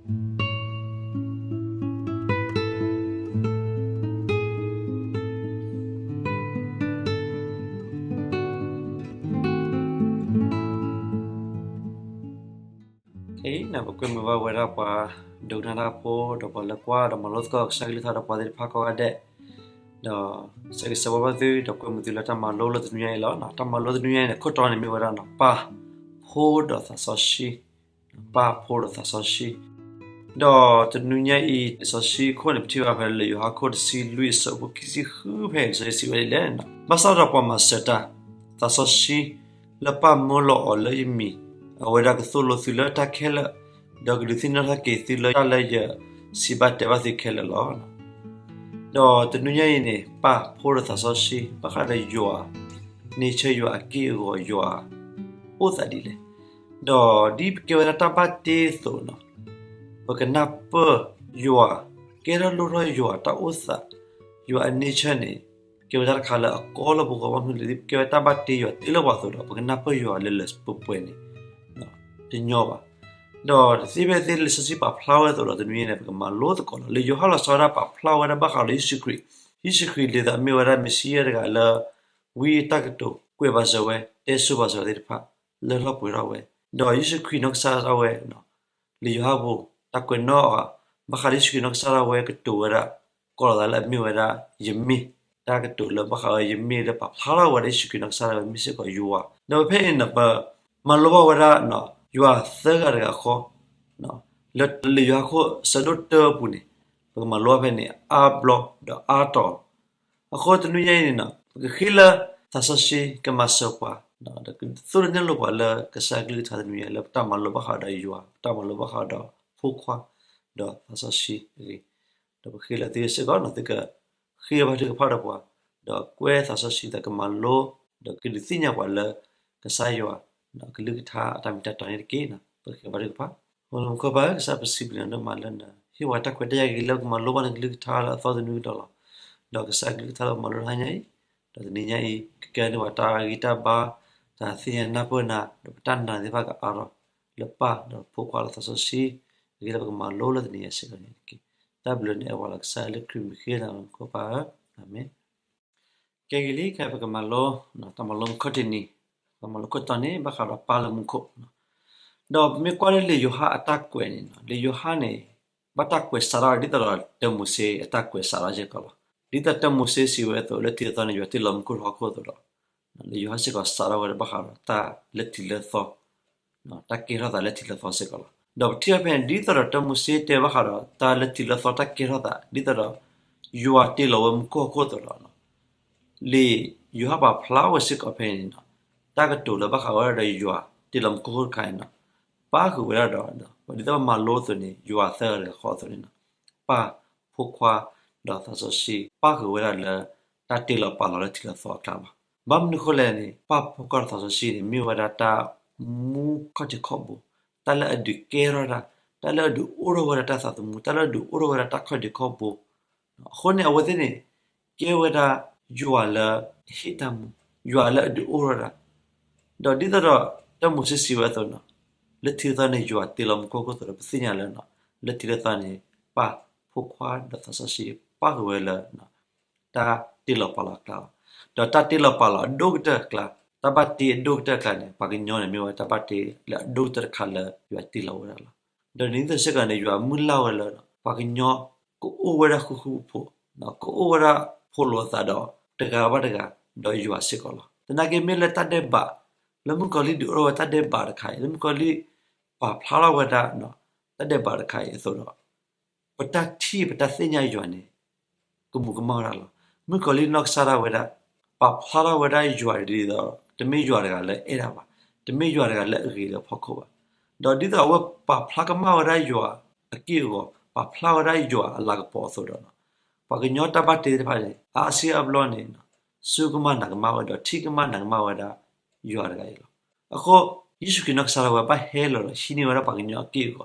ခဲအံၤန့ၣ် ပကွဲမုာ်ဘၣ်ဝဲဒၣ်ပှၤဒိကနၣ်တၢ်ဖိ ဒီးပှၤလၢကွၢ်ဒီးမၤလိသကိးကစၢ်ကလုၢ်ကထါဒီးပှၤသ့ၣ်တဖၣ်ကိးဂၤဒဲး, ဒီးစံးကစၢ်ဘၣ်ဘၣ်သု ဒီးကွဲမုာ်သုလၢတၢ်မၤလိလၢတနွံညါအံၤလီၤ. တၢ်မၤလိတနွံညါအံၤန့ၣ် ခိၣ်တီန့ၣ်မ့ၢ်ဝဲဒၣ်န့ၣ် ပၢ်, ဖိဒီးသးစီဆှံ, ပၢ်, ဖိဒီးသးစီဆှံ. ဒီးတနွံညါအံၤ လံာ်စီဆှံခိၣ်န့ၣ် ပထံၣ်ဘၣ်ဖဲလံာ်ယိၤဟၣ်ခိၣ်တဆံလွံၢ်အဆၢဖိခံဆံဃုဖဲအံၤ လံာ်စီဆှံစံးဝဲဒ်လဲၣ်န့ၣ်, ဘၣ်ဆၣ်ဒီးပှၤမၤစၢၤတၢ် သးစီဆှံ လၢပၢ်မၢလီၤအီၤလၢယမံၤ, အဝဲဒၣ်ကသိၣ်လိသုလၢတၢ်ခဲလၢာ်, ဒီးကဒုးသ့ၣ်နီၣ်ထီၣ်က့ၤသုလၢတၢ်လၢယစံးဘၣ်တဲဘၣ်သုခဲလၢာ်လီၤ. ဒီးတနွံညါအံၤန့ၣ် ပၢ်, ဖိဒီးသးစီဆှံ ဘၣ်ဃးဒီးယွၤ, nature ယွၤအက့ၢ်အဂီၤ ယွၤအိၣ်သးဒ်လဲၣ်. ဒီးဒ်ပကဲဝဲဒၣ်တၢ်ဘၣ်တ့အသိးန့ၣ် ပကနၢ်ပၢၢ်ယွၤ, ကဲထီၣ်လိၣ်ထီၣ်ယွၤတၢ်အိၣ်သး, ယွၤအ nature န့ၣ် ကဲဝဲဒၣ်တၢ်တခါလၢအကီလၢပဂီၢ် ဘၣ်မနုၤလဲၣ် ဒ်ပကဲဝဲတၢ်ဘၣ်တ့ယွၤတ့လၢပှၤအသိးဒီး ပကနၢ်ပၢၢ်ယွၤလၢလၢပှဲၤပှဲၤန့ၣ် တညီဘၣ်. ဒီးတသ့ဖဲသ့လံာ်စီဆှံပာ်ဖျါဝဲအသိးဒီး တနွံညါန့ၣ် ပကမၤလိသကိးလီၤ. လံာ်ယိၤဟၣ်လီၤဆီဝဲဒၣ်ပာ်ဖျါဝဲဒၣ်ဘၣ်ဃးဒီးယ့ၣ်ၡူးခရံာ်, ယ့ၣ်ၡူးခရံာ်ဒ်သိးအမ့ၢ်ဝဲဒၣ်မ့ၤၡံအၤတဂၤလၢ ဝံအတၢ်ကတိၤကွဲးဘၣ်စၢၤဝဲ တဲဆိဘၣ်စၢၤသ့ၣ်တဖၣ် လၢလီၤပှဲၤထီၣ်ဝဲ, ဒီးယ့ၣ်ၡူးခရံာ်နီၢ်ကစၢ်ဒၣ်ဝဲ လံာ်ယိၤဟၣ်ဖိ တၢ်ကွဲးနီၣ်အီၤ ဘၣ်ဃးလၢယ့ၣ်ၡူးခရံာ်နီၢ်ကစၢ်ဒၣ်ဝဲကတိၤဝဲဒၣ် ကိးလီၤသးလၢအမ့ၢ်ဝဲဒၣ်ယမ့ၢ်, တၢ်ကတိၤလၢဘၣ်ဃးဝဲယမ့ၢ်လၢပာ်ဖျါထီၣ်ဝဲဒၣ်ယ့ၣ်ၡူးခရံာ်နီၢ်ကစၢ်ဒၣ်ဝဲမ့ၢ်စ့ၢ်ကီးယွၤ, ဒီးဖဲအံၤန့ၣ် ပမၤလိဘၣ်ဝဲဒၣ် ယွၤသၢဂၤတဂၤဃီ လၢလံာ်ယိၤဟၣ်ခိၣ်အဆၢဒိၣ်တၢအပူၤန့ၣ် ပကမၤလိဘၣ်ဖဲန့ၣ် အါဘျီဒီးအါတီၤ အဃိတနွံညါအံၤန့ၣ် ပကဃ့လၢသးစီဆှံကမၤစၢၤပှၤ ဒီးကသိၣ်တၢ်နဲၣ်လိာ်ပှၤလၢကစၢ်ကလုၢ်ကထါတနွံညါ လၢပတၢ်မၤလိဘၣ်ဃးဒီးယွၤ, ပတၢ်မၤလိဘၣ်ဃးဒီးဖိခွါ ဒီးသးစီဆှံအဂ့ၢ်, ဒီးပဃ့လၢသုစ့ၢ်ကီးန့ၣ် သုကဃ့ဘါထုကဖၣ်ဒီးပှၤ, ဒီးကွဲသးစီဆှံသးကမၤလိ, ဒီးကဒုးသ့ၣ်ညါပှၤလၢကစၢ်ယွၤ ဒီးကလုၢ်ကထါအတၢ်မ့ၢ်တၢ်တီန့ၣ်တက့ၢ်. ပဃ့ဘါထုကဖၣ်. အိၣ်လၢမူခိၣ်ပၢ်ဧၢ, ကစၢ်ပစံးဘျုးနၤဒိၣ်မးလၢနဟ့ၣ်ဝဲတၢ်ခွဲးတၢ်ယာ်ဂ့ၤလၢပကမၤလိဘၣ်နကလုၢ်ကထါလၢအသီတနွံကဒီးလီၤ. ဒီးကစၢ်ကလုၢ်ကထါလၢပမၤလိတဟါညါအံၤ, ဒီးတနံၤညါအံၤ ကကဲန့ၢ်ပှၤတၢ်ဂံၢ်တၢ်ဘါ, တၢ်သ့ၣ်ညါနၢ်ပၢၢ်နၤ, ဒီးပတၢ်နာ်သ့ၣ်တဖၣ်ကအါထီၣ်, လၢပၢ်ဒီးဖိခွါဒီးသးစီဆှံ ဂ့ၤလၢပကမၤလိလၢတနံၤညါစ့ၢ်ကီးန့ၣ်တက့ၢ်. တၢ်ဘျုးန့ၣ်အဲၣ်ဝဲလီၤကစၢ်လၢခရံာ်မံၤဃ့နၤလၢမူခိၣ်ပၢ်ဧၢ, အၤမ့ၣ်. ကဲဂ့ၤလံ ခဲအံၤပကမၤလိ တၢ်မၤလိမူခိၣ်တနံၤ, တၢ်မၤလိခိၣ်တီန့ၣ် ဘၣ်ဃးဒီးပၢ်လၢမူခိၣ်, ဒီးပမ့ၢ်ကွၢ်လၢလံာ်ယိၤဟၣ်အတၢ်ကွဲးန့ၣ်, လံာ်ယိၤဟၣ်န့ၣ် ဘၣ်တၢ်ကွဲးစးထီၣ်ဒ်သိးဒီးတၢမိၤၡ့အတၢ်ကွဲးစးထီၣ်စ့ၢ်ကီးလီၤ. ဒ်သိးတၢမိၤၡ့စံးဝဲအသိး လၢထံးလၢသီန့ၣ် ယွၤတ့ၢ်လီၤမူခိၣ်ဟီၣ်ခိၣ်အသိးဒီး လံာ်ယိၤဟၣ်စ့ၢ်ကီးစးထီၣ်ဝဲဒၣ်ဘၣ်ဃးဒီးတၢ်လၢထံးလၢသီ, တၢ်ကဲထီၣ်သးလၢထံးလၢသီစ့ၢ်ကီးလီၤ. ဒီးပထံၣ်အီၤဖဲန့ၣ် ဒ်သိးဒီးတၢမိၤၡ့တဲဘၣ်ဃးဒီးတၢ်လၢထံးလၢသီတၢ်ကဲထီၣ်သး ဒ်သိးဒီး ယွၤတ့ၢ်လီၤဝဲမူခိၣ်ဟီၣ်ခိၣ်အသိးဒီး လံာ်ယိၤဟၣ်ပာ်ဖျါဝဲစ့ၢ်ကီးဖဲန့ၣ်, တၢ်ကတိၤလၢဘၣ်ဃးဝဲဒၣ်ဒီးယွၤတ့ၢ်လီၤမူခိၣ်ဟီၣ်ခိၣ်တခါန့ၣ် ပၣ်ဃုာ်ဝဲဒၣ်ဒီး ဒ်သိးပမၤလိအသိးန့ၣ် ယွၤသၢဂၤတဂၤဃီအသိးန့ၣ်, ပၢ်, ဖိခွါ, ဒီးသးစီဆှံ ပၣ်ဃုာ်ဝဲဒၣ်လၢ တၢ်တ့ၢ်လီၤပာ်လီၤလၢထံးလၢသီအကျါလီၤ. ဘၣ်မနုၤအဃိလဲၣ်န့ၣ် ပၢ်, ဖိခွါဒီးသးစီဆှံန့ၣ် မ့ၢ်ဝဲဒၣ်တၢ်မူခီၣ်ထံးခီၣ်ဘိ, တၢ်လၢအဒုးကဲထီၣ်တၢ်, တၢ်လၢအဒုးအိၣ်ထီၣ်ဝဲဒၣ်တၢ်သးသမူ, တၢ်လၢအဒုးအိၣ်ထီၣ်ဝဲဒၣ်တၢ်ခီၣ်ထံးခီၣ်ဘိ, အဃိန့ၣ် အဝဲသ့ၣ်န့ၣ် ကဲဝဲဒၣ်ယွၤလၢအဟ့ၣ်တၢ်မူ, ယွၤလၢအဒုးအိၣ်ထီၣ်တၢ်, ဒီးဒ်သိးဒီးတၢမိၤၡ့စံးဝဲအသိးန့ၣ်, လၢထံးလၢသီန့ၣ် ယွၤတ့ၢ်လီၤမူခိၣ်ဟီၣ်ခိၣ်အသိးဒီး ပသ့ၣ်ညါလၢ လၢထံးလၢသီန့ၣ် ပၢ်, ဖိခွါ ဒီးသးစီဆှံ ပၣ်ဃုာ်ဝဲလၢ တၢ်တ့ၢ်လီၤပာ်လီၤအကျါလီၤ. ဒီးတၢ်တ့ၢ်လီၤပာ်လီၤအဒိၣ်ကတၢၢ်အကျါ, တၢ်ဘၣ်တ့အဒိၣ်ကတၢၢ်အကျါန့ၣ် ပှၤကညီန့ၣ် မ့ၢ်ဝဲတၢ်ဘၣ်တ့လၢအဒိၣ်ကတၢၢ်တခါလၢယွၤတ့ၢ်လီၤဝဲဒၣ်လီၤ. ဒီးဒ်န့ၣ်အသိးစ့ၢ်ကီးန့ၣ် ယွၤမုၢ်လၢ်ဝဲလၢ ပှၤကညီကအိၣ်ဝဲဒၣ်ဃူဃူဖိးဖိး, ကအိၣ်ဝဲဒၣ်ဖိးလိာ်အသးဒီး တဂၤဘၣ်တဂၤ ဒီးယွၤစ့ၢ်ကီးလီၤ. သနာ်က့မ့ၢ်လၢတၢ်ဒဲးဘး, လၢမုၣ်ကီၤလံၢ်ဒုးအိၣ်ထီၣ်ဝဲတၢ်ဒဲးဘးတခါအံၤ, လၢမုၣ်ကီၤလံၢ်ပာ်ဖျါထီၣ်ဝဲဒၣ် တၢ်ဒဲးဘးတခါအံၤအသိးဒီး ပတၢ်ထံၣ်ပတၢ်သ့ၣ်ညါယွၤန့ၣ် ကမူးကမၣ်ဝဲဒၣ်လီၤ. မုၣ်ကီၤလံၢ်နီၢ်ကစၢ်ဒၣ်ဝဲဒၣ် ပာ်ဖျါထီၣ်ဝဲဒၣ်ယွၤဒ်သိး တမ့ၢ်ယွၤတဂၤလၢအဲၣ်ဒၣ်ဘၣ်, တမ့ၢ်ယွၤတဂၤလၢအဂ့ၤလၢဖီခိၣ်ဘၣ်. ဒီးဒ်သိးအဝဲပာ်ဖျါကမၣ်ဝဲဒၣ်ယွၤအက့ၢ်အဂီၤ, ပာ်ဖျါဝဲဒၣ်ယွၤအလၤကပီၤအသိးဒီး ပှၤကညီတၢ်ဘၣ်တ့သ့ၣ်တဖၣ်န့ၣ် အါစုအါဘျီန့ၣ် စူၢ်ကမၣ်နာ်ကမၣ်ဝဲဒီး ထံၣ်ကမၣ်နာ်ကမၣ်ဝဲဒၣ်ယွၤတဂၤအံၤလီၤ. အဃိ ယ့ၣ်ၡူးခရံာ်နီၢ်ကစၢ်ဒၣ်ဝဲဘၣ်ဟဲလီၤဒီးဟံးန့ၢ်ဝဲဒၣ်ပှၤကညီအက့ၢ်အဂီၤ ဒ်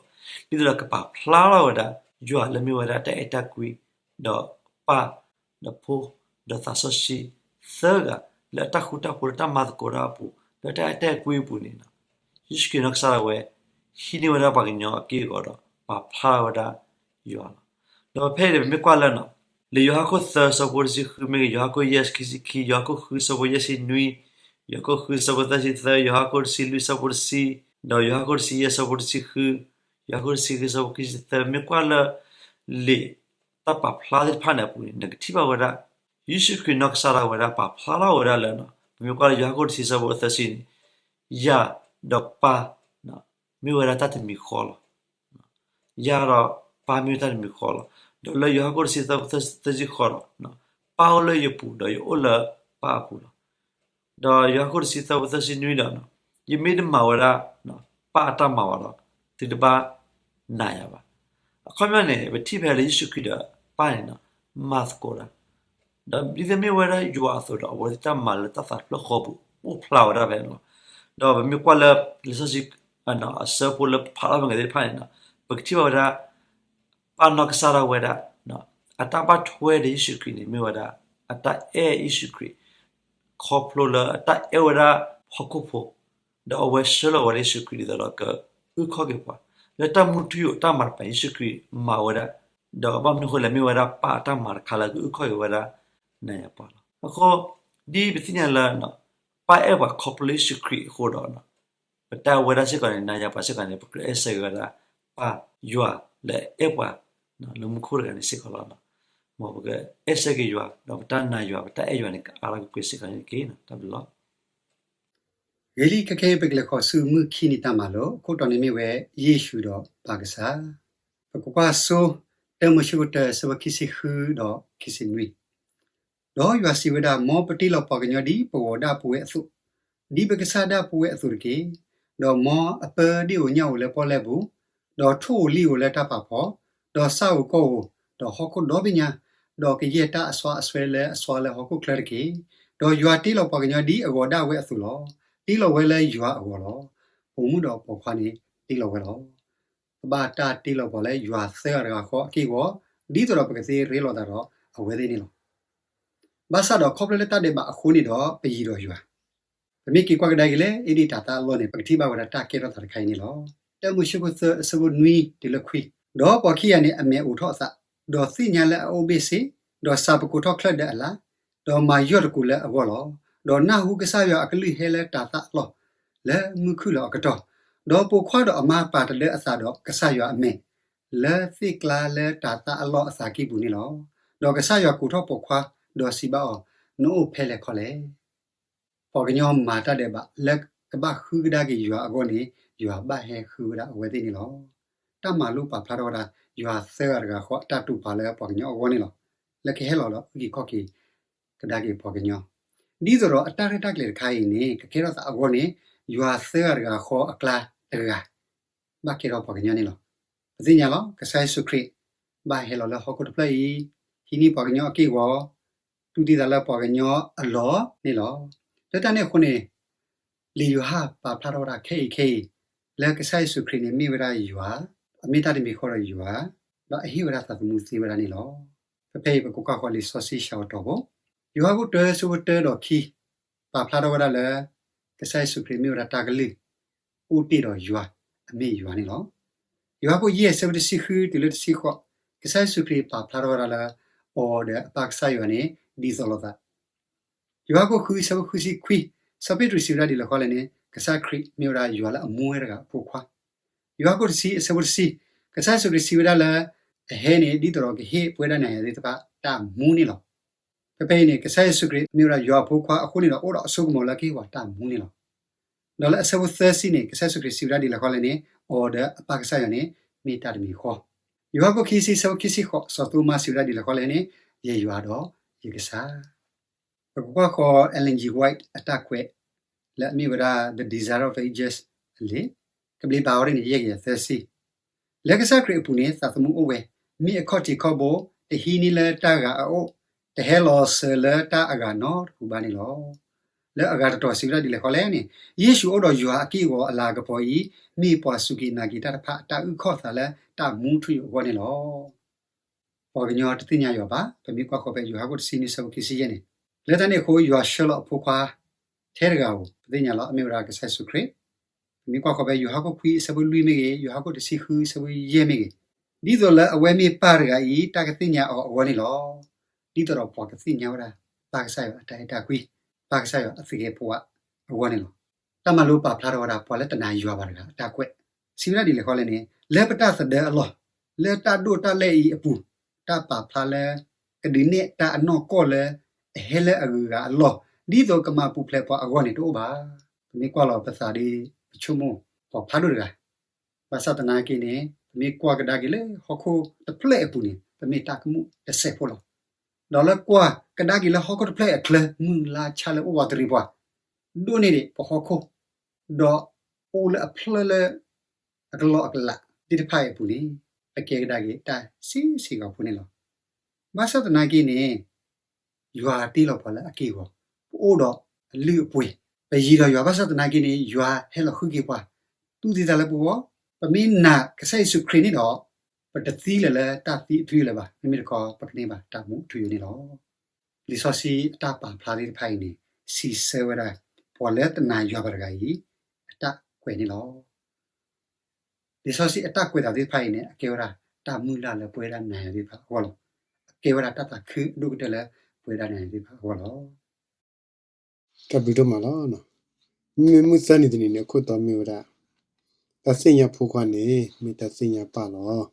သိးဒီးကပာ်ဖျါထီၣ်ဝဲဒၣ် ယွၤလၢမ့ၢ်ဝဲဒၣ်တၢ်အဲၣ်တၢ်ကွံ ဒီးပၢ် ဒီးဖိ ဒီးသးစီဆှံ သၢဂၤ လၢအတၢ်ဃူတၢ်ဖိးလၢတၢ်မၤသကိးတၢ်အပူၤ လၢတၢ်အဲၣ်တၢ်ကွံအပူၤန့ၣ် ယ့ၣ်ၡူးခရံာ်နီၢ်ကစၢ်ဒၣ်ဝဲ ဟံးန့ၢ်ဝဲဒၣ်ပှၤကညီအက့ၢ်အဂီၤဒီး ပာ်ဖျါထီၣ်ဝဲဒၣ်ယွၤလီၤ. ဒီးဖဲအံၤန့ၣ် ပမ့ၢ်ကွၢ်လၢ လံာ်ယိၤဟၣ်ခိၣ်သၢဆၢဖိတဆံဃုမ့ၢ်ဂ့ၤ, ယိၤဟၣ်ခိၣ်ယဲၢ်ဆၢခံဆံခံ, ယိၤဟၣ်ခိၣ်ဃုဆၢဖိယဲၢ်ဆံနွံ, ယိၤဟၣ်ခိၣ်ဃုဆၢဖိသၢဆံသၢ, ယိၤဟၣ်ခိၣ်တဆံလွံၢ်ဆၢဖိတဆံ, ဒီးယိၤဟၣ်ခိၣ်တဆံယဲၢ်ဆၢဖိတဆံဃု, ယိၤဟၣ်ခိၣ်တဆံဃုဆၢဖိခံဆံသၢ, မ့ၢ်ကွၢ်လၢ လံာ်တၢ်ပာ်ဖျါသ့ၣ်တဖၣ်န့ၣ်အပူၤန့ၣ် နကထံၣ်ဘၣ်ဝဲဒၣ် ယ့ၣ်ၡူးခရံာ်နီၢ်ကစၢ်ဒၣ်ဝဲဒၣ် ပာ်ဖျါထီၣ်ဝဲဒၣ်လၢ ပမ့ၢ်ကွၢ်လၢယိၤဟၣ်ခိၣ်တဆံဆၢဖိသၢဆံန့ၣ် ယၤဒီးပၢ် မ့ၢ်ဝဲဒၣ်တၢ်တမံၤဃီလီၤ. ယၤဒီးပၢ်မ့ၢ်တၢ်တမံၤဃီလီၤ. ဒီးလၢယိၤဟၣ်ခိၣ်တဆံသၢဖိသၢဆံဃိးဒီး ပၢ်အိၣ်လၢယပူၤ ဒီးယအိၣ်လၢပၢ်အပူၤလီၤ. ဒီးယိၤဟၣ်ခိၣ်တဆံသၢဖိသၢဆံနွံဒီး ယမ့ၢ်တမၤဝဲဒၣ် ပၢ်အတၢ်မၤဘၣ်ဒီး သုတဘၣ်နာ်ယၤဘၣ်. အခီပညီန့ၣ် ပထံၣ်ဖဲလၢယ့ၣ်ၡူးခရံာ်ဒီးပၢ်န့ၣ် မၤသကိးတၢ် ဒီးဒ်သိးမ့ၢ်ဝဲဒၣ်ယွၤအသိးဒီး အဝဲသ့ၣ်တၢ်မၤလၢတၢ်သးတဖျၢၣ်ဃီပူၤ အိၣ်ဖျါဝဲဒၣ်ဖဲန့ၣ်လီၤ. ဒီးပမ့ၢ်ကွၢ်လၢ လံာ်စီဆှံ အဆၢဖိလၢဖးလီၤပငဲၤသ့ၣ်တဖၣ်န့ၣ် ပကထံၣ်ဘၣ်ဝဲဒၣ် ပၢ်နီၢ်ကစၢ်ဒၣ်ဝဲဒၣ် အတၢ်ဘၣ်ထွဲဒီးယ့ၣ်ၡူးခရံာ်န့ၣ် မ့ၢ်ဝဲဒၣ် အတၢ်အဲၣ်ယ့ၣ်ၡူးခရံာ် ခီဖျိလၢအတၢ်အဲၣ်ဝဲဒၣ်ဟီၣ်ခိၣ်ဖိ ဒီးအဝဲဆှၢလီၤဝဲဒၣ်ယ့ၣ်ၡူးခရံာ်ဒ်သိးဒီးကအုၣ်ခီၣ်က့ၤပှၤ လၢတၢ်မူထူယိာ်တၢ်မၤတဖၣ် ယ့ၣ်ၡူးခရံာ်မၤဝဲဒၣ်, ဒီးဘၣ်မနုၤအဃိလဲၣ် မ့ၢ်ဝဲဒၣ်ပၢ်အတၢ်မၤတခါလၢကအုၣ်ခီၣ်က့ၤဝဲဒၣ် နၤယၤပှၤလီၤ. အဃိ ဒ်ပသ့ၣ်ညါလၢ ပၢ်အဲၣ်ပှၤခီဖျိယ့ၣ်ၡူးခရံာ်အဃိဒီး ပတၢ်ဝဲဒၣ်စ့ၢ်ကီးန့ၣ် နၤယၤပှၤစ့ၢ်ကီးန့ၣ် ပကြၢးအဲၣ်ဆၢက့ၤဝဲဒၣ်ပၢ်ယွၤလၢအဲၣ်ပှၤလၢမူခိၣ်တဂၤန့ၣ်စ့ၢ်ကီးလီၤ. မ်ပကအဲၣ်ဆၢက့ၤယွၤ ဒီးပတၢ်နာ်ယွၤ ပတၢ်အဲၣ်ယွၤန့ၣ် ကအါထီၣ်ကွ့ၢ်ကွ့ၢ်စ့ၢ်ကီးန့ၣ်တက့ၢ်. တၢ်ဘျုးလီၤ. ဂ့ၤလံ ခဲခဲအံၤ ပကလဲၤဃီၤဆူမုၢ်ခံနံၤတၢ်မၤလိ အခိၣ်တီန့ၣ်မ့ၢ်ဝဲ ယ့ၣ်ၡူးဒီးပၢ်ကစၢ်. ပကကွၢ်စိ တၢမိၤၡ့ခိၣ်တၢ ဆၢဖိခံဆံဃုဒီးခံဆံနွံ. ဒီးယွၤစံးဝဲဒၣ်, မ်ပတ့လီၤပှၤကညီဒ်ပဂီၤဒၣ်ပဝဲအသိး, ဒ်ပကစၢ်ဒၣ်ပဝဲအသိးတက့ၢ်. ဒီးမ်အပၢဒ့ၣ်ဧိၤညၣ်ဧိၤလၢပီၣ်လဲၣ်ပူၤ, ဒီးထိၣ်ဧိၤလံၣ်ဧိၤလၢတၢ်ပာ်ဖှိၣ်, ဒီးဆၣ်ဧိၤကီၢ်ဧိၤ, ဒီးဟီၣ်ခိၣ်ဒီဘ့ၣ်ညါ, ဒီးကယဲၢ်တၢ်အစွါအစွဲလၢအစွါလၢဟီၣ်ခိၣ်ချၢတက့ၢ်. ဒီးယွၤတ့လီၤပှၤကညီဒ်အဂီၤဒၣ်ဝဲအသိးလီၤ. တ့လီၤဝဲလၢယွၤအဂီၤလီၤ. ပိာ်မုၣ်ဒီးပိာ်ခွါန့ၣ်တ့လီၤဝဲလီၤ. ပဘၣ်တၢ်တ့လီၤပှၤလၢယွၤသၢဂၤတဂၤဃီအက့ၢ်အဂီၤ, ဒ်သိးဒီးပကသ့ရ့လိာ်သးဒီးအဝဲသ့ၣ်န့ၣ်လီၤ. ဘၣ်ဆၣ်ဒီးခီဖျိလၢတၢ်ဒဲးဘးအဃိန့ၣ်ဒီး ပယံၤဒီးယွၤ ပမ့ၢ်က့ၤကွၢ်ကဒါက့ၤလၢ အ့ဒ့ၣ်တၤသၣ်အလီၢ်န့ၣ် ပကထံၣ်ဘၣ်ဝဲဒၣ်တၢ်ကဲထီၣ်သးတခါအံၤန့ၣ်လီၤ. တၢမိၤၡ့ခိၣ်သၢ အဆၢဖိနွံတုၤလၢခွံ, ဒီးပှၤခံဂၤန့ၣ် အမဲာ်အိးထီၣ်အသး, ဒီးသ့ၣ်ညါလၢအအိၣ်ဘ့ၣ်ဆ့, ဒီးစးပကိးထီၣ်ချၢၣ်ဒၢအလၤ, ဒီးမၤယီၢ်တကိးလၢအဂီၢ်လီၤ. ဒီးနၢ်ဟူကစၢ်ယွၤအကလုၢ်ဟဲလၢတၤသၣ်အလီၢ် လၢမုၢ်ခုၣ်လီၤအကတီၢ်, ဒီးပိာ်ခွါဒီးအမါပာ်တဒၢအသးဒီးကစၢ်ယွၤအမဲာ် လၢသ့ၣ်ကျါလၢတၤသၣ်အလီၢ်အသးကံၢ်ပူၤန့ၣ်လီၤ. ဒီးကစၢ်ယွၤကိးထီၣ်ပိာ်ခွါ, ဒီးစံးဘၣ်အီၤ, နအိၣ်ဖဲလဲၣ်ခီလဲၣ်. ပှၤကညီမၤတၢ်ဒဲးဘးလၢကဘၣ်ဃုကဒါက့ၤယွၤအဂီၢ်န့ၣ် ယွၤဘၣ်ဟဲဃုဝဲဒၣ်အဝဲသ့ၣ်န့ၣ်လီၤ. တၢ်မၤလိပာ်ဖျါထီၣ်ဝဲဒၣ် ယွၤသၢဂၤတဂၤဃီအတၢ်တိာ်ပာ်လၢပှၤကညီအဂီၢ်န့ၣ်လီၤ. လၢကဟဲလီၤဒီးအုၣ်က့ၤခီၣ်က့ၤကဒါက့ၤပှၤကညီ, ဒ်သိးဒီးအတၢ်ရဲၣ်တၢ်ကျဲၤတခါအံၤန့ၣ် ကကဲထီၣ်သးအဂီၢ်န့ၣ် ယွၤသၢဂၤတဂၤဃီအကျါတဂၤ ဘၣ်ကဲထီၣ်ပှၤကညီန့ၣ်လီၤ. ပသ့ၣ်ညါလီၤ ကစၢ်ယ့ၣ်ၡူးခရံာ် ဘၣ်ဟဲလီၤလၢဟီၣ်ခိၣ်တဖျၢၣ်အံၤ, ဟံးန့ၢ်ပှၤကညီအက့ၢ်အဂီၤ, တူၢ်သံသးလၢပှၤကညီအလီၢ်န့ၣ်လီၤ. လၢတၢ်န့ၣ်အဃိန့ၣ် လံာ်ယိၤဟၣ်ပာ်ဖျါထီၣ်ဝဲဒၣ်ခဲအံၤခဲအံၤ လၢကစၢ်ယ့ၣ်ၡူးခရံာ်န့ၣ်မ့ၢ်ဝဲဒၣ်ယွၤ, အမ့ၢ်တၢ်တမံၤဃီဒီးယွၤ, ဒီးအဟ့ၣ်ဝဲဒၣ်သးသမူသ့ဝဲဒၣ်န့ၣ်လီၤ. ဖဲဖဲအံၤပကကွၢ်ဃီၤလံာ်စီဆှံဆၢကတီၢ်ဖိ, ယိၤဟၣ်ခိၣ်တၢဆၢဖိတၢဒီးခံ ပာ်ဖျါထီၣ်ဝဲဒၣ်လၢ ကစၢ်ယ့ၣ်ၡူးခရံာ်မ့ၢ်ဝဲဒၣ်တၢ်ကလုၢ် အိၣ်တ့ၢ်ဒီးယွၤ, အမ့ၢ်ယွၤန့ၣ်လီၤ. ယိၤဟၣ်ခိၣ်ယဲၢ်ဆၢဖိတဆံဃုတုၤလၢတဆံဃိး, ကစၢ်ယ့ၣ်ၡူးခရံာ်ပာ်ဖျါထီၣ်ဝဲဒၣ်လၢ အီၤဒီးအပၢ်ကစၢ်ယွၤန့ၣ် ဒ်သိးလိာ်သး ယိၤဟၣ်ခိၣ်ဃုဆၢဖိဃုဆံခွံ, စီၤပ့းတရူးစံးဝဲဒၣ်ဒ်လဲၣ်ဃီလဲၣ်န့ၣ် ကစၢ်ခရံာ်မ့ၢ်ဝဲဒၣ်ယွၤလၢအမူဝဲတဂၤအဖိခွါ. ယိၤဟၣ်ခိၣ်တဆံအဆၢဖိတဆံ, ကစၢ်ယ့ၣ်ၡူးခရံာ်စံးဝဲဒၣ်လၢ အဟဲန့ၣ် ဒ်သိးဒီးကဟ့ၣ်ပဝဲဒၣ်နၤယၤသ့ၣ်တဖၣ်တၢ်မူန့ၣ်လီၤ. ဖဲဖဲအံၤန့ၣ် ကစၢ်ယ့ၣ်ၡူးခရံာ်မ့ၢ်ဝဲဒၣ်ယွၤအဖိခွါအဃိန့ၣ်ဒီး အိၣ်ဒီးအစိကမီၤလၢကဟ့ၣ်ပှၤတၢ်မူန့ၣ်လီၤ. ဒီးလၢအဆၢဖိသၢဆံန့ၣ် ကစၢ်ယ့ၣ်ၡူးခရံာ်စံးဝဲဒၣ်ဒ်လဲၣ်ဃီလဲၣ်န့ၣ် အီၤဒီးအပၢ်ကစၢ်ယွၤန့ၣ် မ့ၢ်တၢ်တမံၤဃီ. ယိၤဟၣ်ခိၣ်ခံဆံဆၢဖိခံဆံဃိး စီၤသိမါစံးဝဲဒၣ်ဒ်လဲၣ်ဃီလဲၣ်န့ၣ် ယယွၤဒီးယကစၢ်. ပကကွၢ်ဃီၤ Ellen G. White အတၢ်ကွဲး လၢအမ့ၢ်ဝဲဒၣ် The Desire of Ages အလံာ်, ကဘျံးပၤအီၤဒ်န့ၣ် ယဲၢ်ကယၤသၢဆံ, လၢကစၢ်ခရံာ်အပူၤန့ၣ် သးသမူအိၣ်ဝဲ, မ့ၢ်အခီၣ်ထံးခီၣ်ဘိ, တဟံးန့ၢ်လၢတၢ်ဂၤအအိၣ်, တဟဲလီၤစၢၤလၢတၢ်အဂၤနီတပူၤဘၣ်န့ၣ်လီၤ. လၢအဂၤတတီၤစံးဝဲဒၣ်ဒ်လဲၣ်ဃီလဲၣ်န့ၣ် ယ့ၣ်ၡူးအိၣ်ဒီးယွၤအက့ၢ်အဂီၤအလၤကပီၤအံၤ မ့ၢ်ပှၤစူၢ်က့ၤနာ်က့ၤတၢ်တဖၣ်အတၢ်အုၣ်ခီၣ်သးလၢတၢ်မူထူယိာ်အဂီၢ်န့ၣ်လီၤ. ပှၤကညီတသ့ၣ်ညါယွၤဘၣ်. ပမ့ၢ်ကွၢ်ဃီၤဖဲယိၤဟၣ်ခိၣ်တဆံနွံဆၢဖိခံဆံယဲၢ်န့ၣ်, လၢတၢ်န့ၣ်အဃိ ယွၤဆှၢလီၤအဖိခွါ ထဲတဂၤဧိၤ ပသ့ၣ်ညါလီၤ အမ့ၢ်ဝဲဒၣ်ကစၢ်ယ့ၣ်ၡူးခရံာ်. ပမ့ၢ်ကွၢ်ဃီၤဖဲယိၤဟၣ်ခိၣ်ခွံအဆၢဖိလွံၢ်မ့ၢ်ဂ့ၤ, ယိၤဟၣ်ခိၣ်တဆံဃုအဆၢဖိယဲၢ်မ့ၢ်ဂ့ၤ, ဒ်သိးလၢအဝဲမ့ၢ်ပၢ်တဂၤအံၤ တၢ်ကသ့ၣ်ညါအီၤအဂီၢ်န့ၣ်လီၤ. ဒ်သိးဒီးပှၤကသ့ၣ်ညါဝဲဒၣ် ပၢ်ကစၢ်ယွၤအတၢ်အဲၣ်တၢ်ကွံ, ပၢ်ကစၢ်ယွၤအသူၣ်က့သးပှၢ်အဂီၢ်န့ၣ်လီၤ. တၢ်မၤလိပာ်ဖျါထီၣ်ဝဲဒၣ် ပှၤလၢတနာ်ယွၤဘၣ်တဂၤအတၢ်ကွဲး, စံးဝဲဒၣ်ဒ်လဲၣ်ဃီလဲၣ်န့ၣ်, လၢပတၢ်သဒၢအလီၢ်, လၢတၢ်ဒိၣ်တၢ်လဲၢ်အံၤအပူၤ, တၢ်ပာ်ဖျါလၢ ကဒုးနဲၣ်တၢ်အနီၢ်ကီၢ်လၢ အဟဲလၢအဂုၤအဂၤအလီၢ်, ဒ်သိးကမၤပူၤဖျဲးပှၤအဂီၢ်န့ၣ်တအိၣ်ဘၣ်. ပမ့ၢ်ကွၢ်လီၤပသးဒီး ပဆိကမိၣ် ပှၤဖးဒိၣ်တဂၤ ဘၣ်ဆၣ်သနာ်က့န့ၣ် ပမ့ၢ်ကွၢ်ကဒါက့ၤလၢဟီၣ်ခိၣ်တဖျၢၣ်အပူၤန့ၣ် ပမ့ၢ်တၢ်ကမူၣ်တစဲးဖိလီၤ. ဒီးလၢကွၢ်ကဒါက့ၤလၢဟီၣ်ခိၣ်တဖျၢၣ်အချၢ မုၢ်လါဆါလၢအိၣ်ဝးတရံးပှၤ ဒိၣ်န့ၢ်ဒံးပဟီၣ်ခိၣ်, ဒီးအိၣ်လၢအဖျၢၣ်လၢ အကလီအကလးသ့ၣ်တဖၣ်အံၤအပူၤန့ၣ် ပကဲကဒါက့ၤတၢ်ဆံးဆံးဂီၤဖိန့ၣ်လီၤ. ဘၣ်ဆၣ်သနာ်က့န့ၣ် ယွၤတ့လီၤပှၤလၢအက့ၢ်အဂီၤ, ပအိၣ်ဒီးအလုၢ်အပှ့ၤ, ပယံၤဒီးယွၤဘၣ်ဆၣ်သနာ်က့န့ၣ် ယွၤဟဲလီၤဃုက့ၤပှၤ, တူၢ်သံသးလၢပဂီၢ်, ပမ့ၢ်နာ်ကစၢ်ယ့ၣ်ၡူးခရံာ်န့ၣ်ဒီး ပတသံလၢၤလၢတၢ်သံအထူအယိာ်လၢၤဘၣ်, မ့မ့ၢ်တခီ ပကန့ၢ်ဘၣ်တၢ်မူအထူအယိာ်န့ၣ်လီၤ. လံာ်စီဆှံအတၢ်ပာ်ဖျါသ့ၣ်တဖၣ်အံၤန့ၣ် စံးဆၢဝဲဒၣ် ပှၤလၢတနာ်ယွၤဘၣ်တဂၤအံၤ အတၢ်ကွဲးန့ၣ်လီၤ. လံာ်စီဆှံအတၢ်ကွဲးသးသ့ၣ်တဖၣ်အံၤန့ၣ် အကဲဝဲဒၣ်တၢ်မုၢ်လၢ်လၢပဝဲဒၣ်နၤယၤသ့ၣ်တဖၣ်အဂီၢ်လီၤ. အကဲဝဲဒၣ်တၢ်သးခုအဒိၣ်ကတၢၢ်လၢပဝဲဒၣ်နၤယၤသ့ၣ်တဖၣ်အဂီၢ်လီၤ. တၢ်ဘျုးဒိၣ်မးလီၤ. မ့မ့ၢ်မုၢ်သၢနံၤတနံၤန့ၣ် အခိၣ်တီမ့ၢ်ဝဲဒၣ် တၢ်သ့ၣ်ညါဖိခွါန့ၣ် မ့ၢ်တၢ်သ့ၣ်ညါပၢ်လီၤ.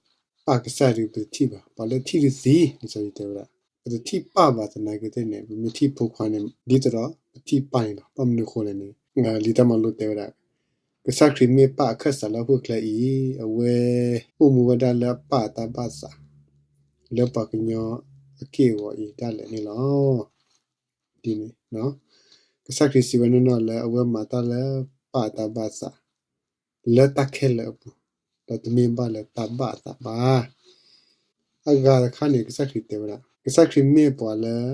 ပၢ်ကစၢ်ဒုးပတထံၣ်ဘၣ်, ပှၤလၢထံၣ်ဒုးသံ, လံာ်စီဆှံတဲဝဲဒၣ် ပတထံၣ်ပၢ်ဘၣ်သနာ်က့သ့ၣ်န့ၣ် ပမ့ၢ်ထံၣ်ဖိခွါန့ၣ် ဒ်သိးဒီးပထံၣ်ပၢ်န့ၣ်လီၤ. ဘၣ်မနုၤအဃိလဲၣ်န့ၣ် လံာ်တၢ်မၤလိတဲဝဲဒၣ် ကစၢ်ခရံာ်မ့ၢ်ပၢ်အခၢၣ်စးလၢဟီၣ်ခိၣ်ချၢအံၤ အဝဲအိၣ်မူဝဲဒၣ်လၢအပၢ်အတၢ်ဘၣ်သး လၢပှၤကညီအက့ၢ်အဂီၤအံၤဒၣ်လဲာ်န့ၣ်လီၤ. ဒ်န့ၣ် ကစၢ်ခရံာ်စံးဝဲနီၢ်နီၢ်လၢအဝဲမၤတၢ်လၢပၢ်အတၢ်ဘၣ်သး လၢတၢ်ခဲလၢာ်အပူၤ, ဒီးတမ့ၢ်ဘၣ်လၢတၢ်ဘၣ်အသးဘၣ်. အဂၤတခါန့ၣ် ကစၢ်ခရံာ်တဲဝဲဒၣ် ကစၢ်ခရံာ်မ့ၢ်ပှၤလၢ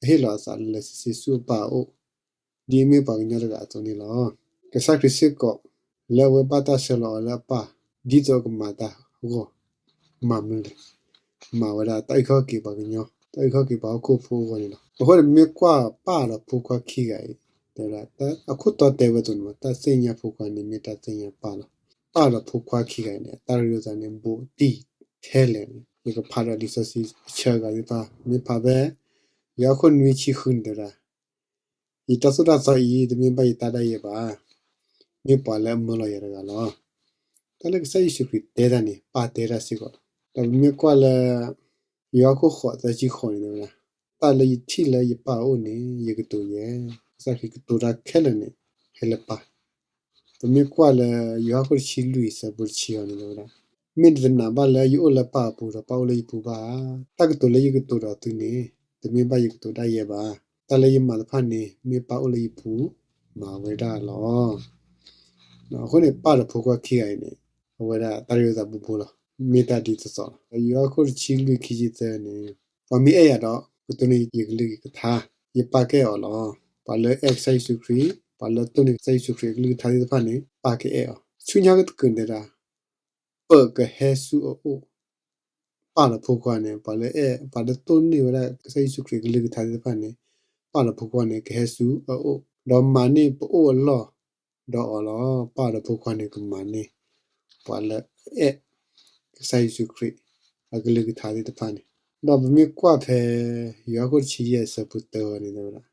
အဟ့ၣ်လီၤအသးလၢာ်လၢာ်ဆ့ဆ့ဆူအပၢ်အအိၣ် ဒ်အမ့ၢ်ပှၤကညီတဂၤအသိးန့ၣ်လီၤ. ကစၢ်ခရံာ်စ့ၢ်ကီး လၢအဝဲဘၣ်တၢ်ဆှၢလီၤအီၤလၢအပၢ် ဒ်သိးအကမၤတၢ်အဂီၢ် မၤမနုၤလဲၣ်, မၤဝဲဒၣ်တၢ်အုၣ်ခီၣ်က့ၤပှၤကညီ, တၢ်အုၣ်ခီၣ်က့ၤပှၤဟီၣ်ခိၣ်ဖိအဂီၢ်န့ၣ်လီၤ. အဃိန့ၣ် မ့ၢ်ကွၢ်ပၢ်ဒီးဖိခွါခံဂၤအံၤ တဲဝဲဒၣ် အခိၣ်တီတဲဝဲအသိးန့ၣ် တၢ်သ့ၣ်ညါဖိခွါန့ၣ် မ့ၢ်တၢ်သ့ၣ်ညါပၢ်လီၤ. ပၢ်ဒီးဖိခွါခံဂၤအံၤန့ၣ် အတၢ်ရ့လိာ်သးန့ၣ်ဘူးတံၢ်ထဲလဲၣ်န့ၣ် ယကဖးဒီးလံာ်စီဆှံအဆၢအဂၤသ့ၣ်တဖၣ် မ့ၢ်ဖးဖဲ ယိၤဟၣ်ခိၣ်နွံဆံဃုန့ၣ်တဲဝဲဒၣ် ယတၢ်သိၣ်တၢ်သီအံၤ တမ့ၢ်ဘၣ်ယတၢ်ဒၣ်ယဲဘၣ်. မ့ၢ်ပှၤလၢအမၢလီၤယၤတဂၤလီၤ. တၢ်လၢကစၢ်ယ့ၣ်ၡူးခရံာ်တဲတၢ်န့ၣ် ပၢ်တဲတၢ်စ့ၢ်ကီးလီၤ. ဒီးပမ့ၢ်ကွၢ်လၢ ယိၤဟၣ်ခိၣ်ဃိးသၢဆံဃိးန့ၣ်တဲဝဲဒၣ် တၢ်လၢယထံၣ်လၢယပၢ်အအိၣ်န့ၣ် ယကတိၤယဲ. ကစၢ်ခရံာ်ကတိၤတၢ်ခဲလၢာ်န့ၣ် ဟဲလၢပၢ် ပမ့ၢ်ကွၢ်လၢ ယိၤဟၣ်ခိၣ်တဆံလွံၢ်အဆၢဖိတဆံအံၤန့ၣ်တဲဝဲဒၣ် မ့ၢ်နတနာ်ဘၣ်လၢယအိၣ်လၢပၢ်အပူၤဒီးပၢ်အိၣ်လၢယပူၤဘၣ်ဧါ. တၢ်ကတိၤလၢယကတိၤဒီးသုန့ၣ် တမ့ၢ်ဘၣ်ယကတိၤဒၣ်ယဲဘၣ်. တၢ်လၢယမၤတဖၣ်န့ၣ် မ့ၢ်ပၢ်အိၣ်လၢယပူၤ မၤဝဲဒၣ်လီၤ. အဃိန့ၣ် ပၢ်ဒီးဖိခွါခံဂၤအံၤန့ၣ် အဝဲဒၣ်တၢ်ရ့လိာ်သးဘူးဘူးလီၤ. မ့ၢ်တၢ်ဒ်သိးသိးလီၤ. ယိၤဟၣ်ခိၣ်တဆံလွံၢ်ခံဆံသၢန့ၣ် ပှၤမ့ၢ်အဲၣ်ယၤဒီး ကတိၢ်န့ၢ်ယကလုၢ်ယကထါ, ယပၢ်ကအဲၣ်အီၤလီၤ. ပှၤလၢအဲၣ်ကစၢ်ယ့ၣ်ၡူးခရံာ်, ပှၤလၢတိၢ်န့ၢ်ကစၢ်ယ့ၣ်ၡူးခရံာ်အကလုၢ်ကထါသ့ၣ်တဖၣ်န့ၣ် ပၢ်ကအဲၣ်အီၤ. ဆူညါကတကုာ်န့ၣ်တဲဒၣ် ပၢ်ကဟဲဆူအအိၣ်. ပၢ်ဒီးဖိခွါန့ၣ် ပှၤလၢအဲၣ် ပှၤလၢတိၢ်န့ၢ်ဝဲဒၣ်ကစၢ်ယ့ၣ်ၡူးခရံာ်အကလုၢ်ကထါသ့ၣ်တဖၣ်န့ၣ် ပၢ်ဒီးဖိခွါန့ၣ် ကဟဲဆူအအိၣ် ဒီးမၤန့ၢ်ပအိၣ်အလီၢ်ဒီးအီၤလီၤ. ပၢ်ဒီးဖိခွါန့ၣ် ကမၤန့ၢ် ပှၤလၢအအဲၣ်ကစၢ်ယ့ၣ်ၡူးခရံာ်အကလုၢ်ကထါသ့ၣ်တဖၣ်န့ၣ်. ဒီးပမ့ၢ်ကွၢ်ဖဲ ယိၤဟၣ်ခိၣ်တဆံယဲၢ်အဆၢဖိတၢန့ၣ်တဲဝဲဒၣ်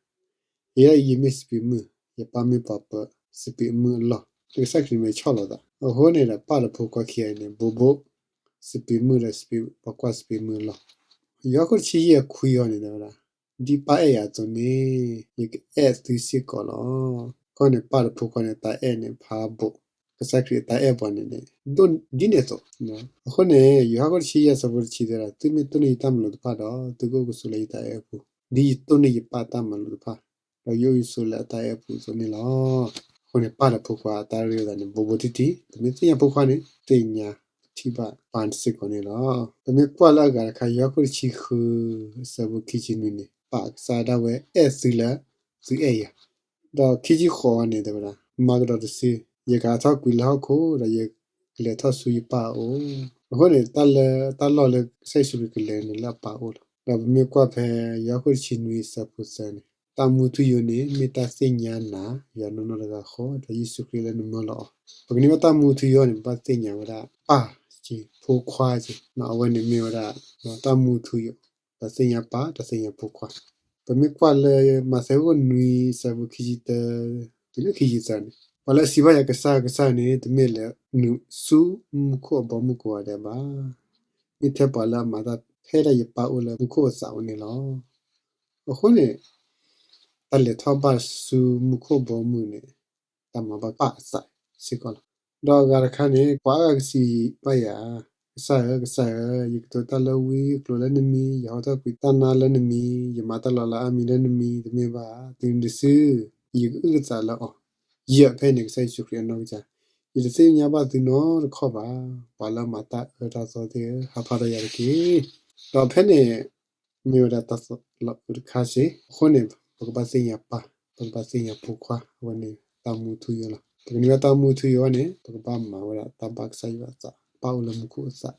ယဲဒၣ်အံၤယမ့ၢ်စပံးမုၢ်, ယပၢ်မ့ၢ်ပှၤပၢၤစပံးမုၢ်အလီၢ်. ကစၢ်ခရံာ်မ့ၢ်ဆီၣ်လီၤသး အဃိန့ၣ်ဒီး ပၢ်ဒီးဖိခွါခံဂၤအံၤန့ၣ် ဘိးဘိ စပံးမုၢ်ဒီး ပှၤကွၢ်စပံးမုၢ်အလီၢ်. ယိၤဟၣ်ခိၣ်တဆံယဲၢ်ခွံအံၤန့ၣ်တဲဝဲဒၣ် ဒ်ပၢ်အဲၣ်ယၤအသိးန့ၣ် ယကအဲၣ်သုစ့ၢ်ကီးလီၤ. အဃိန့ၣ် ပၢ်ဒီးဖိခွါန့ၣ် တၢ်အဲၣ်န့ၣ် ဖးဘိး ကစၢ်ခရံာ်အတၢ်အဲၣ်ပှၤန့ၣ်န့ၣ် ဒ်န့ၣ်အသိး. အဃိန့ၣ် ယိၤဟၣ်ခိၣ်တဆံယဲၢ်အဆၢဖိတဆံတဲဒၣ် သုမ့ၢ်တိၢ်န့ၢ်ယတၢ်မၤလိာ်တဖၣ်ဒီး သုကအိၣ်ကဆိးလၢယတၢ်အဲၣ်အပူၤ, ဒ်ယတိၢ်န့ၢ်ယပၢ်တၢ်မၤလိာ်တဖၣ် ဒီးယအိၣ်ယဆိးလၢအတၢ်အဲၣ်အပူၤအသိးန့ၣ်လီၤ. အဃိန့ၣ် ပၢ်ဒီးဖိခွါအတၢ်ရ့လိာ်သးန့ၣ် ဘိးဘိတံၢ်တံၢ်, ပမ့ၢ်သ့ၣ်ညါဖိခွါန့ၣ် သ့ၣ်ညါပၢ်စ့ၢ်ကီးန့ၣ်လီၤ. ပမ့ၢ်ကွၢ်လၢအဂၤတခါ ယိၤဟၣ်ခိၣ်တဆံဃု အဆၢဖိခံဆံနွံန့ၣ် ပၢ်ကစၢ်ဒၣ်ဝဲအဲၣ်သုလၢသုအဲၣ်ယၤ ဒီးခံဆံဃိးအံၤန့ၣ် တဲဝဲဒၣ် မၤကဒီးတစု, ယကဟးထီၣ်ကွံာ်လၢဟီၣ်ခိၣ် ဒီးယကလဲၤထီၣ်ဆူယပၢ်အအိၣ်. အဃိန့ၣ် တၢ်လၢတၢ်လီၢ်လၢကစၢ်ယ့ၣ်ၡူးခရံာ်ကလဲၤန့ၣ်လၢအပၢ်အအိၣ်လီၤ. ဒီးပမ့ၢ်ကွၢ်ဖဲ ယိၤဟၣ်ခိၣ်တဆံနွံအဆၢဖိသၢန့ၣ် တၢ်မူထူယိာ်န့ၣ် မ့ၢ်တၢ်သ့ၣ်ညါနၤ ယွၤနီၢ်နီၢ်တဂၤဃီ ဒီးယ့ၣ်ၡူးခရံာ်လၢနမၢလီၤအီၤ. ပကန့ၢ်ဘၣ်တၢ်မူထူယိာ်န့ၣ် ပဘၣ်သ့ၣ်ညါဝဲဒၣ် ပၢ် က့ၤဖိခွါက့ၤ, အဝဲန့ၣ်မ့ၢ်ဝဲဒၣ် တၢ်မူထူယိာ်, တၢ်သ့ၣ်ညါပၢ် တၢ်သ့ၣ်ညါဖိခွါ. ပမ့ၢ်ကွၢ်လၢမးသဲအခိၣ်နွံ အဆၢဖိခံဆံတၢ တုၤလၢခံဆံသၢန့ၣ်, ပှၤလၢအစံးဘၣ်ယၤ ကစၢ်ဧၢ ကစၢ်ဧၢန့ၣ် တမ့ၢ်လၢနုာ်ဆူမူခိၣ်အဘီအမုၢ်ကိးဂၤဒဲးဘၣ်, မ့ၢ်ထဲပှၤလၢအမၤတၢ်ဖဲဒၣ်ယပၢ်အိၣ်လၢမူခိၣ်အသးအအိၣ်န့ၣ်လီၤ. အဃိန့ၣ် တၢ်လဲၤထီၣ်ဘၣ်ဆူမူခိၣ်ဘီမုၢ်န့ၣ် တၢ်မၤဘၣ်ပၢ်အသးစ့ၢ်ကီးလီၤ. ဒီးအဂၤတခါန့ၣ် ပှၤအါဂၤကစံးဘၣ်ယၤ, ကစၢ်ဧၢ ကစၢ်ဧၢ, ယကတိၤတၢ်လၢဝံအကျိၤလၢနမံၤ, ယဟီထီၣ်ကွံာ်တၢ်နါလၢနမံၤ, ယမၤတၢ်လီၤလးအါမံၤလၢနမံၤ တမ့ၢ်ဘၣ်, တုၤနုၤတစု ယကအုၣ်ကသးလၢအီၤ. ယဲၢ်ဖဲန့ၣ် ကစၢ်ယ့ၣ်ၡူးခရံာ်အနီၢ်ကစၢ်, ယတသ့ၣ်ညါဘၣ်သုနီတခီၣ်ဘၣ်, ပှၤလၢအမၤတၢ်အၢတၢ်သီသ့ၣ်ဧၢ, ဟးဖးဒီးယၤတက့ၢ်. ဒီးဖဲန့ၣ် မ့ၢ်ဝဲဒၣ်တၢ်လီၤအုးတခါစ့ၢ်, အဃိန့ၣ် ပကဘၣ်သ့ၣ်ညါပၢ်, ပကဘၣ်သ့ၣ်ညါဖိခွါ, အဝဲန့ၣ်တၢ်မူထူယိာ်လီၤ. ပကန့ၢ်ဘၣ်တၢ်မူထူယိာ်န့ၣ် ပကဘၣ်မၤဝဲဒၣ်တၢ်ဘၣ်ကစၢ်ယွၤအသး, ပၢ်အိၣ်လၢမူခိၣ်အသး,